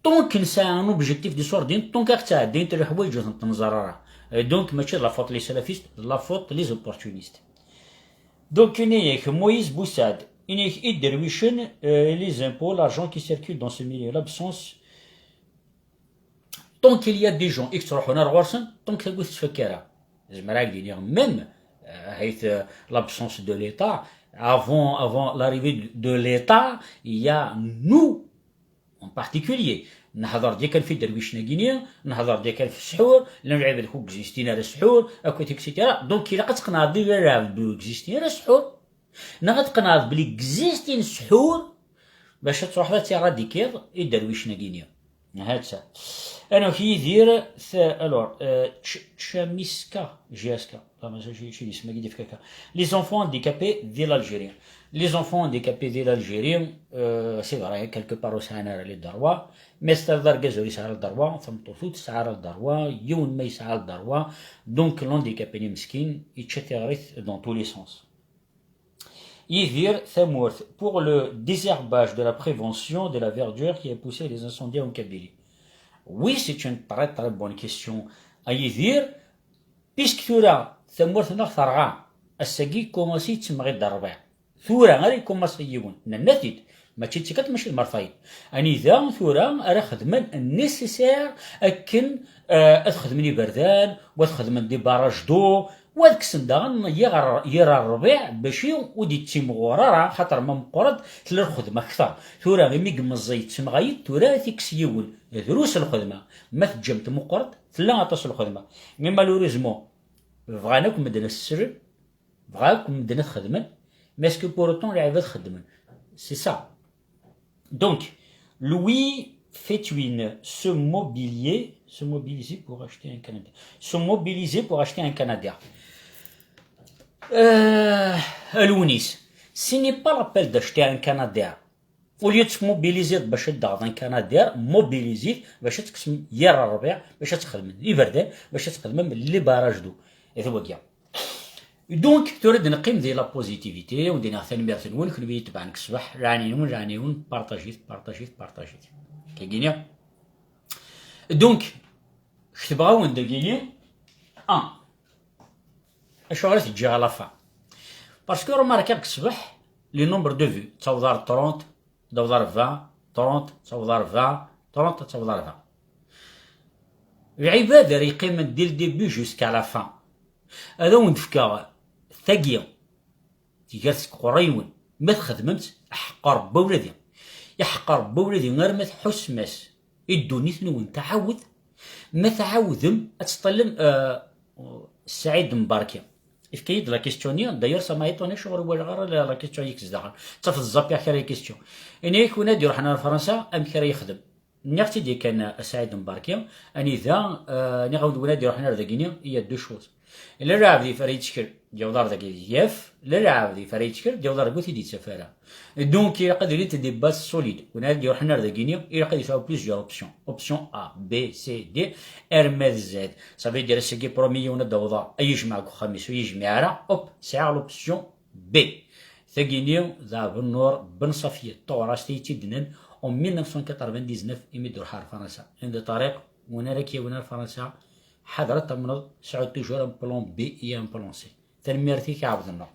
Donc, nesɛa un objectif d iṣurdiyen, donc ad ɣ-ttɛeddint leḥwayeǧ ur tent-nẓerr ara. Euh, donc, mačči d la faute les salafistes, d la faute les opportunistes. Donc, ini-ak, Moïse Boussad, ini-ak, iderwicen, euh, les impôts, l'argent qui circule dans ce milieu, l'absence. Tant qu'il y a des gens i yettruḥun ar ɣur-sen, tant que tagi ur tettfakka ara. Zemreɣ ad d-iniɣ même, euh, hayt, euh, l'absence de l'État, avant, avant l'arrivée de, de l'État, il y a nous, en particulier. Nehder-d yakan f iderwicen-agi-ni, nehder-d yakan f ssḥur, llan lɛibad ur existin ara ssḥur, akk, et cetera. Donc, ilaq ad tqenɛeḍ belli lɛebd ur existin ara ssḥur. Neɣ ad tqenɛeḍ belli existin ssḥur, bac ad truḥeḍ ad tiradikiḍ iderwicen-agi-ni. Ha-tt-a. Alors, Yidir, t-, alors, euh, Ch-, Chamiska, J S K. Ah, mais ça, j'ai, j'ai dit, c'est ma qui dit caca. Les enfants handicapés de l'Algérie. Les enfants handicapés de l'Algérie, euh, c'est vrai, quelque part, ur sɛin ara les droits. Mais c'est-à-dire, argaz ur yesɛi ara le droit, tameṭṭut ur tesɛi ara le droit, yiwen ma yesɛa le droit. Donc, l'handicapé-nni meskin, yečča tiɣrit dans tous les sens. Yidir Tamurt, pour le désherbage de la prévention de la verdure qui a poussé les incendies en Kabylie. Oui, c'est une très, très bonne question. A Yidir, puisque tura tamurt-nneɣ terɣa, ass-agi commence yettemɣi-d rrbiɛ. Tura ara yekkumaṣi yiwen, nenna-t-id, mačči d tikkelt, mačči d mertayen. Anida tura ara xedmen nécessaire akken, euh, ad xedmen iberdan, wa ad xedmen des barrages d'eau, wa ad kksen daɣen yir, yir rrbiɛ, bac ur d-yettimɣur ara, xaṭer ma meqqret, tella lxedma kter. Tura, imi i meẓẓi yettemɣay-d, tura ad t-ikkes yiwen, drus lxedma. Ma teǧǧam-t meqqret, tella aṭas lxedma. Mais malheureusement, bɣan akk medden ad s-slen, bɣan akk medden ad xedmen, mais est-ce que pour autant lɛibad xeddmen? C'est ça. Donc, Louis Fetwin, se mobilier, se mobiliser pour acheter un Canadien. Se mobiliser pour acheter un Canadien. Euh, Lounis, ce n'est pas l'appel d'acheter un Canadien. Au lieu de se mobiliser باش تدغض un Canadien, mobiliser باش تكسم يا الربيع، باش تخدم البردان، باش تخدم les barrages d'eau. هذا هو كاع. Donc, tura ad neqqim di la positivité, u d-iniɣ tanemmirt-nwen, kenwi yetebɛen deg ṣṣbeḥ, lɛani-nwen, lɛani-nwen, partagit, partagit, partagit. Kagini. Donc, ketbeɣ-awen dagini, un. Acuɣer i t-ǧǧiɣ à la fin? Parce que remarqueɣ deg ṣṣbeḥ, le nombre de vues, ttaweḍ ar trente, ttaweḍ ar vingt, trente, ttaweḍ ar vingt, trente, ttaweḍ ar vingt. Lɛibad ara yeqqimen dès le début jusqu'à la fin. Ad awen-d-fkeɣ tagi, tigert seg uqerray-nwen. Ma txedmem-tt, aḥeqq Rebbi a wladi. Aḥeqq Rebbi a wladi, arma tḥussem-as i ddunit-nwen tɛawed. Ma tɛawdem, ad teṭṭalem, euh, Saɛid Mbarki. Yefka-yi-d la question-nni, d'ailleurs ça m'a étonné, acuɣer ur walaɣ ara la, la question-nni deg zdaxel. Ttafeḍ ẓẓapiɣ kra la question. Ini-ak win ad iruḥen ar Fransa, amek ara yexdem? Nniɣ-tt-id yakan a Saɛid Mbarki, anida, euh, nniɣ-awen-d win ad iruḥen ar dagini, il y a deux choses. Illa lɛebd yif ara yettkel, d-yaweḍ ar dagi yaf, illa lɛebd yif ara yettkel, d-yaweḍ ar dagi ur t-id-yettaf ara. Donc, ilaq ad ilint des bases solides. Win ara d-iruḥen ar dagini, ilaq ad yesɛu plusieurs options. Option A, B, C, D, arma d Z. Ça veut dire, ass-agi, premier yiwen ad d-awḍeɣ, ad yejmeɛ deg uxxam-is, ur yejmiɛ ara, hop, sɛiɣ l'option B. Tagini, d Ɛebdennur Ben Ṣafiya, d taɣrast i yi-tt-id-nnan en mille neuf cent quatre-vingt-dix-neuf, imi d-ruḥ ar Fransa. Anda ṭariq, win ara k-yawin ar Fransa, ḥader ad tamneḍ, sɛu toujours un plan B et un plan C. Tanemmirt-ik a Ɛebdennur.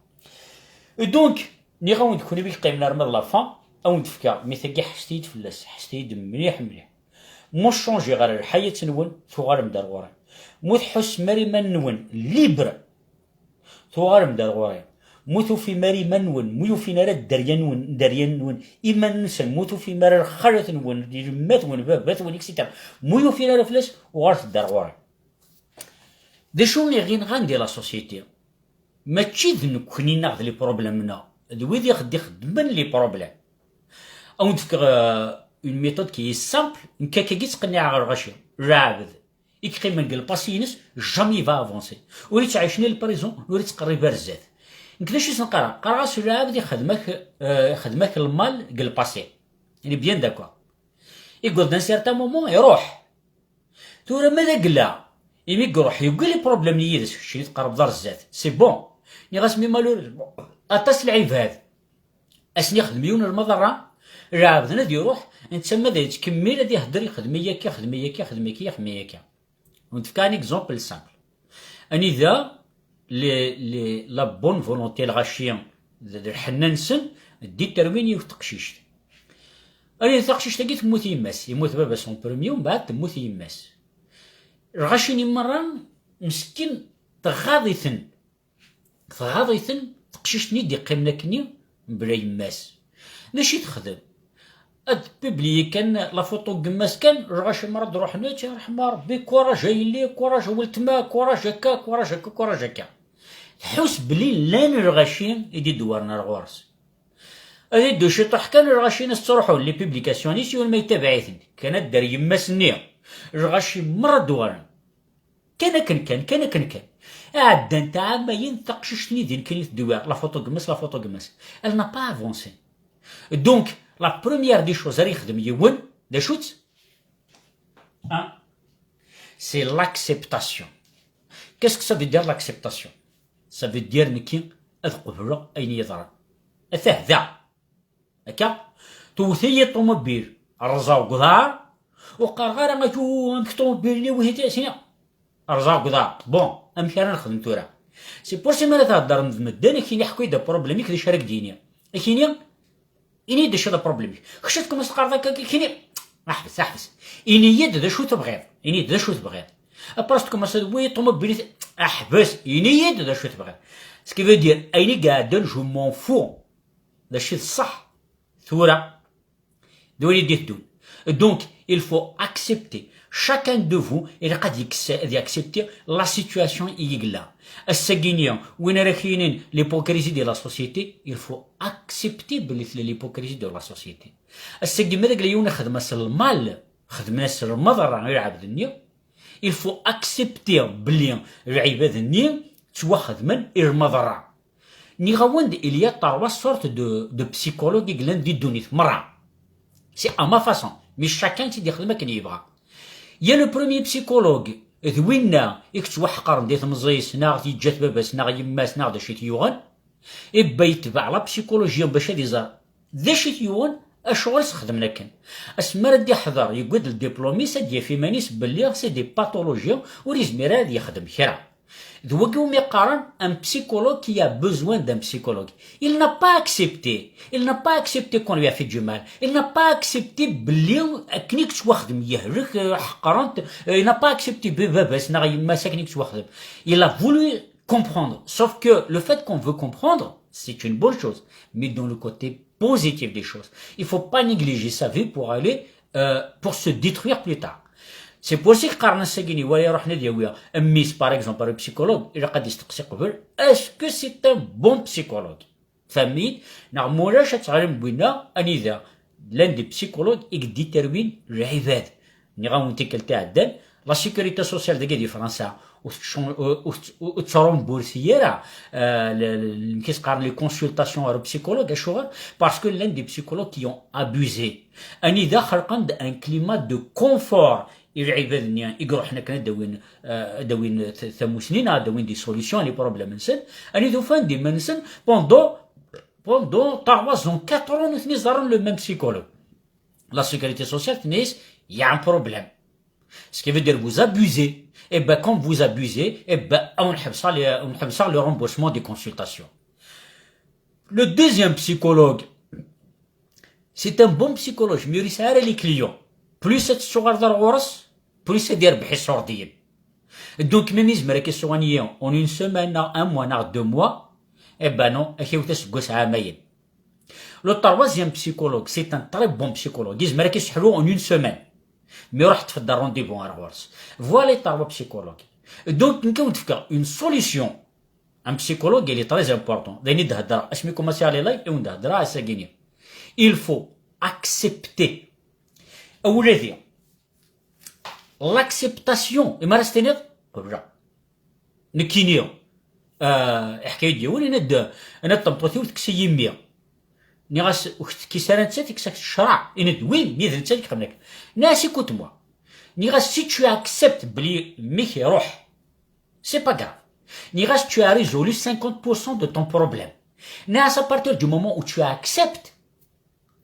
Et donc, nniɣ-awen-d kunwi i yeqqimen arma d la fin, a wen-d-fkeɣ, mi tagi ḥesset-iyi-d fell-as, ḥesset-iyi-d mliḥ mliḥ. Mu tchangiɣ ara lḥayat-nwen, tuɣalem-d ar ɣur-i. Mu tḥussem ara iman-nwen libre, tuɣalem-d ar ɣur-i. Mu tufim ara iman-nwen, mu yufin ara dderya-nwen, dderya-nwen, iman-nsen, mu tufim ara lxalat-nwen, yemma-twen, baba-twen, et cetera. Mu yufin ara fell-as, uɣalet-d ar ɣur-i. D acu i ɣ-inɣan di la société? Mačči d nekkni neɣ d les problèmes-nneɣ, d wid i ɣ-d-ixeddmen les problèmes. A wen-d-fkeɣ, euh, une méthode qui est simple, nekk akkagi ttqenniɛeɣ lɣaci, lɛebd i yeqqimen deg le passé-ines, jamais il va avancer. Ur yettɛic ni le présent, ur yettqerrib ar zdat. Nekk d acu i sen-qqareɣ? Qqareɣ-as lɛebd ixdem-ak, euh, ixdem-ak le mal deg le passé. On est bien d'accord. Yewweḍ-d un certain moment, iruḥ. Tura ma d agella, imi iruḥ, yewwi les problèmes yid-s, keččini tqerrbeḍ ar zdat. C'est bon. Nniɣ-as, mais malheureusement, aṭas lɛibad asen-ixdem yiwen lmaḍerra, lɛebd ad iruḥ, netta ma ad yettkemmil ad ihedder, ixdem-iyi akka, ixdem-iyi akka, ixdem-iyi akka, ixdem-iyi akka. Wen-d-fkeɣ un exemple simple. Anida le, le, la bonne volonté, lɣaci d, d lḥenna-nsen, détermine yiwet teqcict. Anida taqcict-agi temmut yemma-s, yemmut baba-s en premier, mbeɛd temmut yemma-s. Lɣaci-nni merra, meskin, tɣaḍ-iten. Tɣaḍ-iten teqcict-nni d-iqqimen akkenni mebla yemma-s. D acu i texdem? Ad publiyi kan la photo n yemma-s kan, lɣaci merra ad ruḥen, ad tt-yerḥem Rebbi, courage a yelli, courage a weltma, courage akka, courage akka, courage akka. Tḥus belli llan lɣaci i d-idewwren ar ɣur-s. Ad iddu ciṭuḥ kan, lɣaci-ines ttruḥun, les publications-is, yiwen ma yettabaɛ-iten. Kan ad d-terr yemma-s-nni, lɣaci merra ad d-uɣalen. Kan akken kan, kan akken kan. Ɛeddant ɛamayen, taqcict-nni din kan i tedwi, la photo n yemma-s, la photo n yemma-s. Elle n'a pas avancé. Donc, la première des choses ara yexdem yiwen, d acu-tt? Hein? C'est l'acceptation. Qu'est-ce que ça veut dire l'acceptation? Ça veut dire nekki ad qebleɣ ayen yeḍran. Atah da. Akka, tewwet-iyi ṭumubil, rrẓeɣ deg uḍar, ur qqareɣ ara, "Acu, amek ṭumubil-nni wihit?" Sini, rrẓeɣ deg uḍar. Bon, amek ara nexdem tura? C'est pour ça mi ara theddrem d medden, akini ḥku-yi-d apṛublem-ik, d acu ara k-d-yini? Akini, ini-yi-d acu d apṛublem-ik. Kečč ad tkumaseḍ teqqareḍ akka, akini, ḥbes, ḥbes. Ini-yi-d d acu tebɣiḍ. Ini-yi-d d acu tebɣiḍ. Après tkumaseḍ, wi ṭumubil-ik, ḥbes, ini-yi-d d acu tebɣiḍ. Ce qui veut dire, ayen i iɛeddan, je m'en fous. D acu i d ṣṣeḥ? Tura, d wayen i d-iteddun. Donc, il faut accepter. Chacun de vous, ilaq ad yekkes, ad accepter la situation i yella. Ass-agi-nni, win ara k-yinin l'hypocrisie de la société, il faut accepter belli tella l'hypocrisie de la société. Ass-agi, ma d agla yiwen ixdem-as lmal, xedmen-as lmaḍerra i lɛebd-nni, il faut accepter belli lɛibad-nni ttwaxedmen i lmaḍerra. Nniɣ-awen-d, il y a trois sortes de, de psychologues i yellan di ddunit merra. C'est à ma façon, mais chacun i tt-id-ixdem akken yebɣa. Il y a le premier psychologue, d winna i yettwaḥeqren di temẓi-s, neɣ yeǧǧa-t baba-s, neɣ yemma-s, neɣ d acu i t-yuɣen. Ibba yetbeɛ la psychologie bac ad iẓer d acu i t-yuɣen, acuɣer i s-xedmen akken. Asmi ara d-iḥḍer, yewwi-d ldiplum-is, ad d-yaf iman-is belli c'est des pathologies, ur yezmir ara ad yexdem kra. D wagi umi qqaren un psychologue qui a besoin d'un psychologue. Il n'a pas accepté. Il n'a pas accepté qu'on lui a fait du mal. Il n'a pas accepté belli akken i yettwaxdem, yehlek, eh, ḥeqren-t. Eh, il n'a pas accepté b-, baba-s neɣ yemma-s akken i yettwaxdem. Il a voulu comprendre. Sauf que le fait qu'on veut comprendre, c'est une bonne chose. Mais dans le côté positif des choses, il faut pas négliger sa vie pour aller, euh, pour se détruire plus tard. C'est pour ça i qqaren ass-agi-nni, wala iruḥen ad yawi mmi-s, par exemple, ar psychologue, ilaq ad isteqsi qbel, est-ce que c'est un bon psychologue? Tfehmem-iyi-d? Neɣ mulac ad teɣlem winna, anida llan des psychologues i yedditarwin lɛibad. Nniɣ-awen tikkelt iɛeddan, la sécurité sociale dagi di Fransa ur tettcun-, ur, ur, ur tettremboursé ara, euh, le, le, le, qu'est-ce qu'on, les consultations ar psychologue, acuɣer? Parce que llan des psychologues qui ont abusé. Anida xelqen-d un climat de confort i lɛibad-nni i iruḥen akken ad d-awin, euh, ad d-awin t-, tamusni neɣ ad d-awin des solutions i les problèmes-nsen, anida ufan-d iman-nsen pendant, pendant trois ans, quatre ans, nutni ẓerren le même psychologue. La sécurité sociale tenna-yas, il y a un problème. Ce qui veut dire, vous abusez. Et ben, comme vous abusez, et ben, on on le remboursement des consultations. Le deuxième psychologue, c'est un bon psychologue, mais il y a les clients. Plus c'est sogar d'argent, plus c'est des bihis sordiens. Donc, même si je me soigner en une semaine, en un mois, en deux mois, eh ben non, et que vous êtes à moyenne. Le troisième psychologue, c'est un très bon psychologue. Il se met en une semaine. Mais on a fait des rendez-vous à la Voilà les trois psychologues. Donc, nous avons une solution. Un psychologue, il est très important. D'ailleurs, il faut accepter. أولادي, l'acceptation. Et ma reste قبل. Nekkini, euh, iḥka-yi-d yiwen, yenna-d, yenna-d tameṭṭut-iw tekkes-iyi mmi. Nniɣ-as, ur k-tekkis ara nettat, tekkes-ak ccṛeɛ. Yenna-d, oui, mais d nettat i ixedmen akka. Nniɣ-as, écoute-moi. Nniɣ-as, si tu acceptes belli mmi-k iruḥ, c'est pas grave. Nniɣ-as, tu as résolu cinquante pour cent de ton problème. Nniɣ-as, à partir du moment où tu acceptes,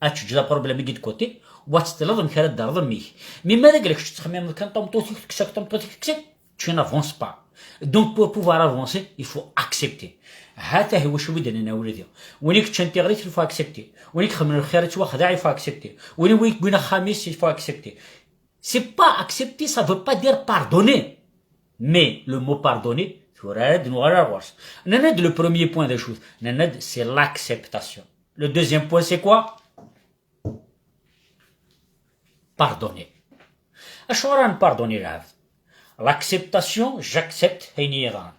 ad teǧǧeḍ aproblème-agi de côté, u ad teṭṭleḍ amek ara d-terreḍ mmi-k. Mi ma d agla kečč tettxemmimeḍ kan tameṭṭut-ik tekkes-ak, tameṭṭut-ik tekkes-ak, tu n'avances pas. Donc, pour pouvoir avancer, il faut accepter. Ha-t-ah iwacu i d-nnan awladi. Win i yeččan tiɣrit, il faut accepter. Win i ixedmen lxir, yettwaxdeɛ, il faut accepter. Win i yewwin axxam-is, il faut accepter. C'est pas accepter, ça veut pas dire pardonner. Mais le mot pardonner, tura ad nuɣal ar ɣur-s. Nnan-d le premier point d acu-t? Nnan-d c'est l'acceptation. Le deuxième point, c'est quoi? Pardonner. Acuɣer ad npardoni lɛebd? L'acceptation, j'accepte ayen i yi-yeḍran.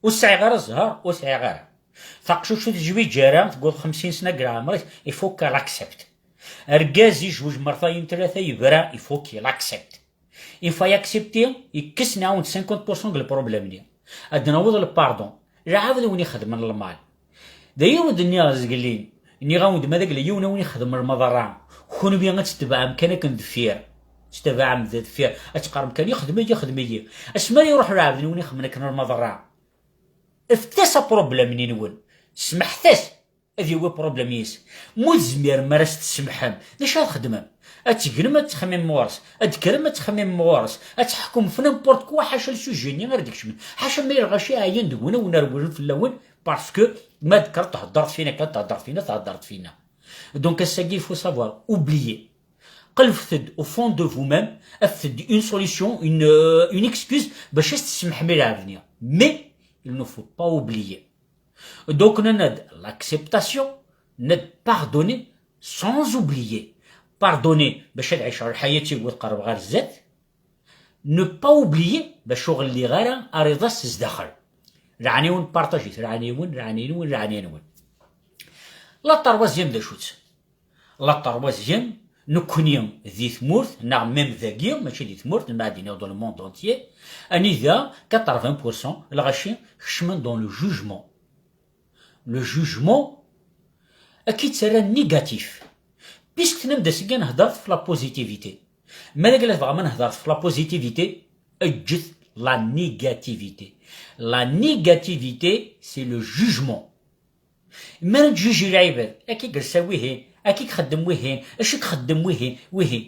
Ur sɛiɣ ara zzher, ur sɛiɣ ara. Taqcict ur tezwiǧ ara, tewweḍ xemsin sna deg leɛmer-is, il faut qu'elle accepte. Argaz yezweǧ mertayen tlata yebra, il faut qu'il accepte. Une fois accepté, yekkes nɛawed cinquante pour cent deg le problème-nni. Ad naweḍ le pardon. Lɛebd win ixedmen lmal. D ayen ur d-nniɣ zgelli. Nniɣ-awen-d ma d agla yiwen a win ixedmen lmaḍerra, kunwi ad tetbeɛem kan akken deffir. Tetbeɛem d deffir. Ad teqqarem kan ixdem-iyi, ixdem-iyi. Asmi ara iruḥ lɛebd n win ixedmen akken lmaḍerra, efket-as aproblème-nni-nwen. Semḥet-as. Ad yawi problème yis. Ma ur tezmirem ara s-tsemḥem, d acu ara txedmem? Ad tegnem ad txemmimem ɣur-s, ad d-tekrem ad txemmimem ɣur-s, ad teḥkum f n'importe quoi ḥaca le sujet-nni ara d-kecmen, ḥaca ma lɣaci ɛyan deg-wen, a wen-rewlen fell-awen, parce que ma d-tekkreḍ theddreḍ fina kan, theddreḍ fina, theddreḍ fina. Donc ass-agi il faut savoir oublier. Qelbet-d au fond de vous-même, afet-d une solution, une, euh, une excuse bac ad s-tsemḥem i lɛebd-nni. Mais il ne faut pas oublier. Donc, nenna-d l'acceptation, nenna-d pardonner sans oublier. Pardonner, bac ad ɛiceɣ lḥayat-iw u tqerreb ɣer zdat. Ne pas oublier, bac ur ɣelliɣ ara ariḍ-as zdaxel. Leɛnaya-wen, partager-it, leɛnaya-wen, leɛnaya-nwen, leɛnaya-nwen. La troisième d acu-tt? La troisième, nekkni di tmurt, neɣ même dagi, mačči di tmurt, ma ad iniɣ dans le monde entier, anida quatre-vingts pour cent lɣaci kecmen dans le jugement. Le jugement, ad k-ittarra négatif. Puisque tennam-d ass-agi ad nehder ɣef la positivité. Ma d agla tebɣam ad nehder ɣef la positivité, eǧǧet la négativité. La négativité, c'est le jugement. Mi ara nettjuji lɛibad, akka i yelsa wihin, akka i ixeddem wihin, acu i ixeddem wihin, wihin.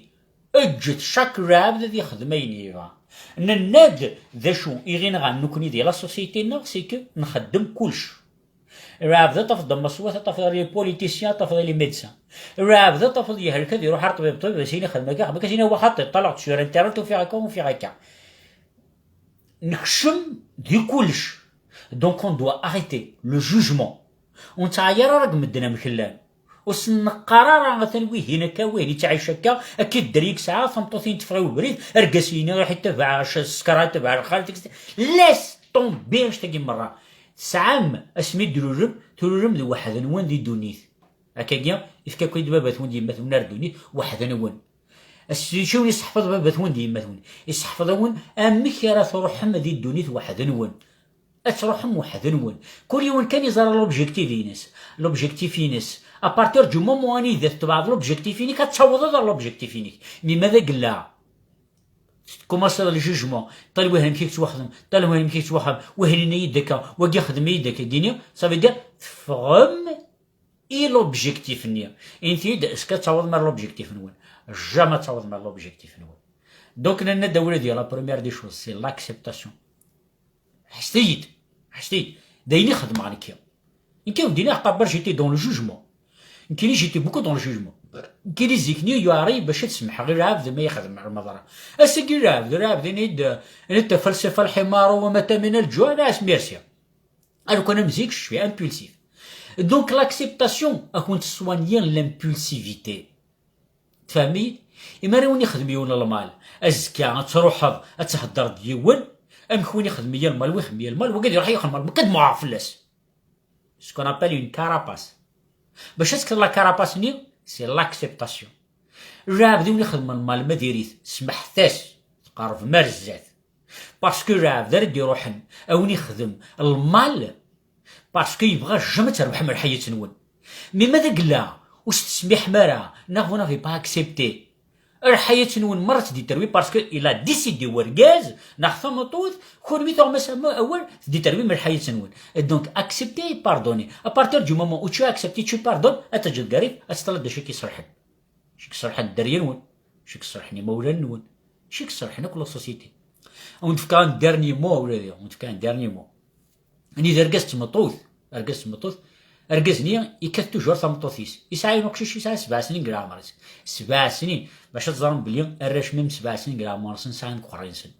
Eǧǧet chaque lɛebd ad yexdem ayen yebɣa. Nenna-d d acu i ɣ-inɣan nekkni di la société-nneɣ, c'est que nxeddem kullec. Lɛebd ad tafeḍ d amaṣwat, ad tafeḍ les politiciens, ad tafeḍ les médecins. Lɛebd ad tafeḍ yehlek ad iruḥ ar ṭṭbib, ṭṭbib as-yini xdem akka, xdem akka, as-yini awa xaṭi, ṭṭalaɣ-d sur internet ufiɣ akka, ufiɣ akka. Nekcem di kullec. Donc on doit arrêter le jugement. Ur nettɛayar ara deg medden amek llan. Ur sen-neqqar ara atan wihin akka, wihin yettɛic akka, akka i dderya i yesɛa, tameṭṭut-in teffeɣ i ubrid, argaz-inu iruḥ itabaɛ ccekṛa, itabaɛ lxal, laisse tomber annect-agi merra. Tesɛam asmi d-trurem, trurem d weḥd-nwen di ddunit. Akkagi, ifka-ken-id baba-twen d yemma-twen ar ddunit weḥd-nwen. Assici wen iseḥfeḍ baba-twen d yemma-twen, iseḥfeḍ-awen amek ara truḥem di ddunit weḥd-nwen. Ad truḥem weḥd-nwen. Kul yiwen kan iẓra l'objectif-ines. L'objectif-ines. À partir du moment anida tetbeɛeḍ l'objectif-inek, ad tawḍeḍ ar l'objectif-inek. Mi ma d agella, tkumaṣiḍ le jugement, tal wihin amek i yettwaxdem, tal wihin amek i yettwaxdem, wihin yenna-yi-d akka, wagi ixdem-iyi-d akka, gini, ça veut dire teffɣem i l'objectif-nni. Inti-d, est-ce que ad tawḍem ar l'objectif-nwen? Jamais ad tawḍem ar l'objectif-nwen. Donc, nenna-d awladi, la première des choses, c'est l'acceptation. Ḥesset-iyi-d, ḥesset-iyi-d. D ayen i xedmeɣ nekki. Nekki ur d-iniɣ qabel j'étais dans le jugement. Nekkini j'étais beaucoup dans le jugement. Nekkini zik-nni yuɛer-iyi bac ad semḥeɣ i lɛebd ma yexdem lmeḍra. Ass-agi lɛebd, lɛebd ini-d, ini-d tafalsifa lḥimaru wa mata min lǧuɛ, la merci. Alors kan am zik, je suis impulsif. Donc l'acceptation, ad kent-soigner l'impulsivité. Tfehmem-iyi? Imi ara wen-ixdem yiwen lmal, azekka ad truḥeḍ ad theddreḍ d yiwen, amek win ixdem-iyi lmal, wi ixdem-iyi lmal, wagi ad iruḥ ixdem lmal, nekk ad muɛeɣ fell-as. Ce qu'on appelle une carapace. Bac ad tekkeḍ la carapace-nni, c'est l'acceptation. Lɛebd i wen-ixedmen lmal ma diri-t, smeḥt-as, tqerrbem ar zdat. Parce que lɛebd ara d-iruḥen, a wen-ixdem lmal, parce que yebɣa jamais ad trebḥem lḥayat-nwen. Mais ma d agella, ur s-tesmiḥem ara, neɣ vous n'avez pas accepté, lḥayat-nwen merra ad tt-d-terwi, parce que il a décidé wergaz, neɣ tameṭṭut, kunwi tuɣem-as am-, awal, ad tt-d-terwi lḥayat-nwen. Et donc, accepter et pardonner. À partir du moment où tu acceptes et tu pardonnes, ad teǧǧeḍ garif, ad teṭṭleḍ d acu i k-iṣelḥen. Acu i iṣelḥen dderya-nwen, acu i iṣelḥen imawlan-nwen, acu i iṣelḥen akk la société. Ad wen-d-fkeɣ un dernier mot, a wladi, ad wen-d-fkeɣ un dernier mot. Anida argaz d tmeṭṭut, argaz d tmeṭṭut, argaz-nni yekkat toujours tameṭṭut-is. Yesɛa yiwen uqcic yesɛa sebɛa snin deg leɛmer-is. Sebɛa snin, bac ad teẓrem belli arrac même sebɛa snin deg leɛmer-nsen sɛan deg uqerray-nsen.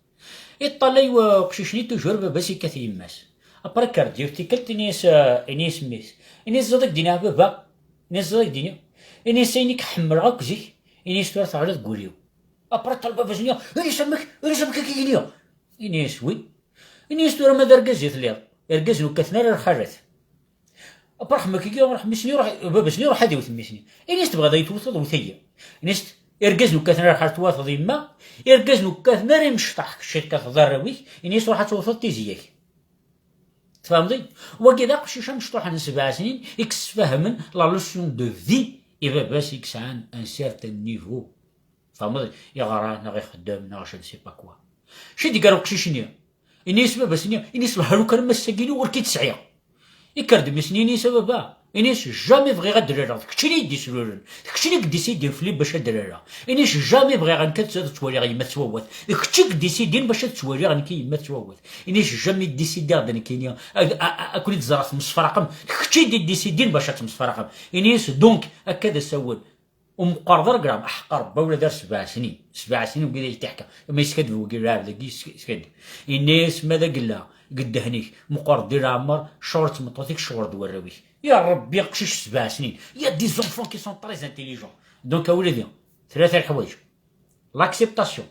Iṭṭalay uqcic-nni toujours baba-s yekkat yemma-s. Après kker-d yiwet tikkelt, ini-as, eh, ini-as mmi-s. Ini-as ẓiḍ ak-d-iniɣ baba. Ini-as ẓiḍ ak-d-iniɣ. Ini-as ayen i k-ḥemmleɣ akk zik. Ini-as tura teɣliḍ deg wul-iw. Après ṭṭal baba-s ini-as amek, ini-as amek akka i k-iniɣ. Ini-as wi. Ini-as tura ma d argaz i telliḍ. Irgazen ur kkaten ara lxalat. Après ḥemmel kiki, ruḥ mmi-s-nni, ruḥ baba-s-nni, ruḥ ad iwet mmi-s-nni. Ini-as tebɣiḍ ad yi-tewteḍ, wet-iyi. Ini-as irgazen ur kkaten ara lxalat, twateḍ yemma, irgazen ur kkaten ara imecṭaḥ, kečč tekkateḍ arraw-ik, ini-as ruḥ ad tewteḍ tizya-k. Tfehmeḍ-iyi? Wagi d aqcic amecṭuḥ n sebɛa snin i yessefhamen la leçon de vie i baba-s i yesɛan un certain niveau. Tfehmeḍ? Iɣra neɣ ixeddem neɣ je ne sais pas quoi. Acu i d-iger uqcic-nni? Ini-as baba-s-nni, ini-as lḥal ukan am ass-agi-ni ur k-id-sɛiɣ. Ikker-d mmi-s-nni, ini-as a baba, ini-as jamais bɣiɣ ad d-rreɣ, d keččini i d-isruren, d keččini i yeddisidin fell-i bac ad d-rreɣ. Ini-as jamais bɣiɣ nekk ad ttwaliɣ yemma tettwawat, d kečč i yeddisidin bac ad ttwaliɣ nekk yemma tettwawat. Ini-as jamais décidiɣ-d nekkini ad, a, a, ad ken-id-ẓreɣ temsefraqem, d kečč i d-iddisidin bac ad temsefraqem. Ini-as donc akka d asawen. Ur meqqer d regram, aḥeqq Rebbi ula d ar sebɛa snin. Sebɛa snin wigi d ay t-iḥka. Ma yeskaddeb wigi lɛebd-agi yeskaddeb. Yenna-yas ma d agella deg ddehn-ik, meqqer di leɛmer, ccɣel d tmeṭṭut-ik, ccɣel d warraw-ik. Ya Rebbi, aqcic sebɛa snin. Il y a des enfants qui sont très intelligents. Donc a wladi, tlata leḥwayeǧ. L'acceptation.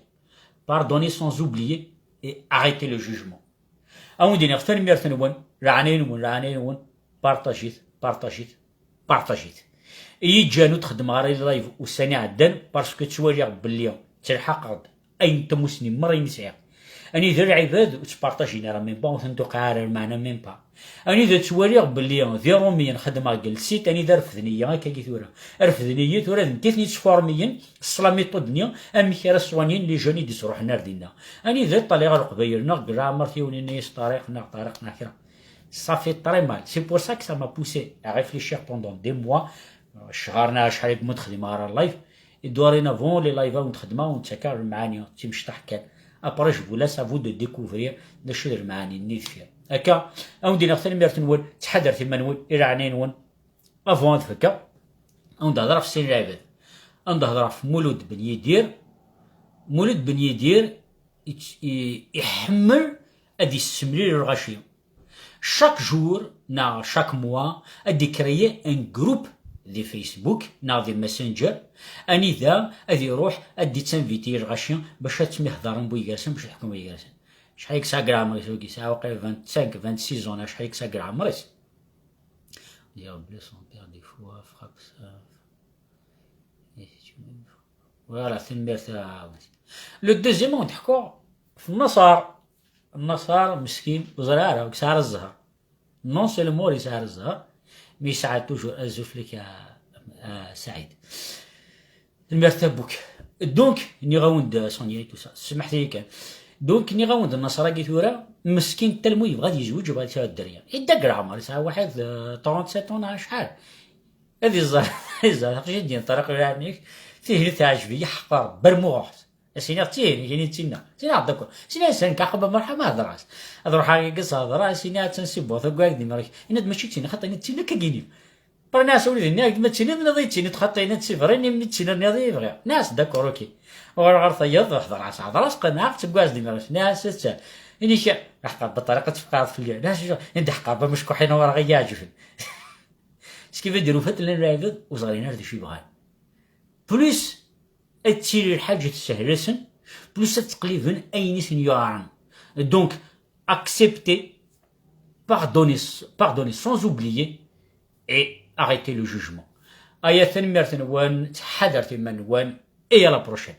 Pardonner sans oublier et arrêter le jugement. A wen-d-iniɣ tanemmirt-nwen, leɛnaya-nwen, leɛnaya-nwen, partajit, partajit, partajit. I yi-ǧǧan ur d-xeddmeɣ ara live ussan iɛeddan, parce que ttwaliɣ belli ttelḥaqeɣ-d ayen n tamusni merra i sɛiɣ. Anida lɛibad ur ttpartajin ara, même pas, ur ten-tuqiɛ ara lmeɛna, même pas. Anida ttwaliɣ belli d Iṛumiyen xeddmeɣ deg lsit, anida refden-iyi akka-agi tura. Refden-iyi tura, d nekk i ten-yettfurmiyen s la méthode-nni, amek ara soignen les jeunes i d-ittruḥen ar dinna. Anida ṭṭaliɣ ɣer Leqbayel, neɣ deg leɛmer tiwnin-nni s Ṭariq, neɣ Ṭariq, neɣ kra. Ça fait très mal. C'est pour ça que ça m'a poussé à réfléchir pendant des mois. Cɣarna acḥal i yemmut xdimeɣ ara live. Et dorénavant, les live-a ur n-xedmeɣ, ur n-ttakeɣ lemɛani, d timecṭaḥ kan. Après, je vous laisse à vous de découvrir d acu d lemɛani-nni deffir. Akka, a wen-d-iniɣ tanemmirt-nwen, ttḥadaret iman-nwen, i leɛnaya-nwen. Avant ad fekkeɣ, a wen-d-hedreɣ ɣef sin lɛibad. A wen-d-hedreɣ ɣef Mulud Ben Yidir. Mulud Ben Yidir, i-, i-, iḥemmel ad yessemlil lɣaci. Chaque jour, neɣ chaque mois, ad d-ikreye un groupe di Facebook neɣ di Messenger, anida ad iruḥ ad d-ittinviti lɣaci bac ad ttemyehdaren bu yiger-sen, bac ad ḥkun bu yiger-sen. Acḥal i yesɛa grammaire-is wagi? Yesɛa waqila vingt-cinq, vingt-six ans, acḥal i yesɛa grammaire-is? Dire blesse en père des fois, frappe ça. Voilà, tanemmirt a Ɛawaz. Le deuxième ad wen-d-ḥkuɣ f Nnaṣer. Nnaṣer meskin ur yeẓri ara, ur yesɛi ara zzher. Non seulement ur yesɛi ara zzher, mais yesɛa toujours azul fell-ak a, a Saɛid. Tanemmirt a Buk. Donc, nniɣ-awen-d Sonia et tout ça. Smaḥet-iyi kan. Donc, nniɣ-awen-d Nnaṣer-agi tura, meskin tellement yebɣa ad yezweǧ, yebɣa ad yesɛu dderya. Yedda deg leɛmer, yesɛa waḥed, euh, trente-sept ans neɣ acḥal. Ad iẓer, ad iẓer, aqcic ad d-yenṭerq ulaɛnik, tihin teɛjeb-iyi ḥeqqa, bermuɣ-as. As-iniɣ d tihin, ihi d tinna. Siniɣ d'accord. Siniɣ s-, nekk aqaba merḥa ma hedreɣ-as. Ad ruḥeɣ agi s-hedreɣ, as-iniɣ attan si buɣt, agad di merk. Ini-d mačči d tin, xaṭi ini d tinna akka gini. Parnas ur d-nniɣ ma d tiniḍ niḍ i d-tiniḍ, xaṭi ini d sibrin imi d tiniḍ niḍ i bɣiɣ. Nas d'accord, ok. Uɣaleɣ ɣer tayeḍ, hedreɣ-as, hedreɣ-as, qenɛeɣ-tt, agad di merk. Nas-tt. Ini-k, aqaba ṭariqa tefqaɛeḍ fell-i. Nas-tt, ini-d aqaba meckuḥin awraɣ i yi-iɛeǧben. Ce qui veut dire, ufa-t llan lɛibad ur ẓrin ara d acu i bɣan. Plus ad tili lḥaǧa tessehla-sen, plus ad ttqelliben ayen i ten-yuɛren. Donc, accepter, pardonner, pardonner sans oublier et arrêter le jugement. Aya, tanemmirt-nwen, ttḥadaret iman-nwen, et à la prochaine.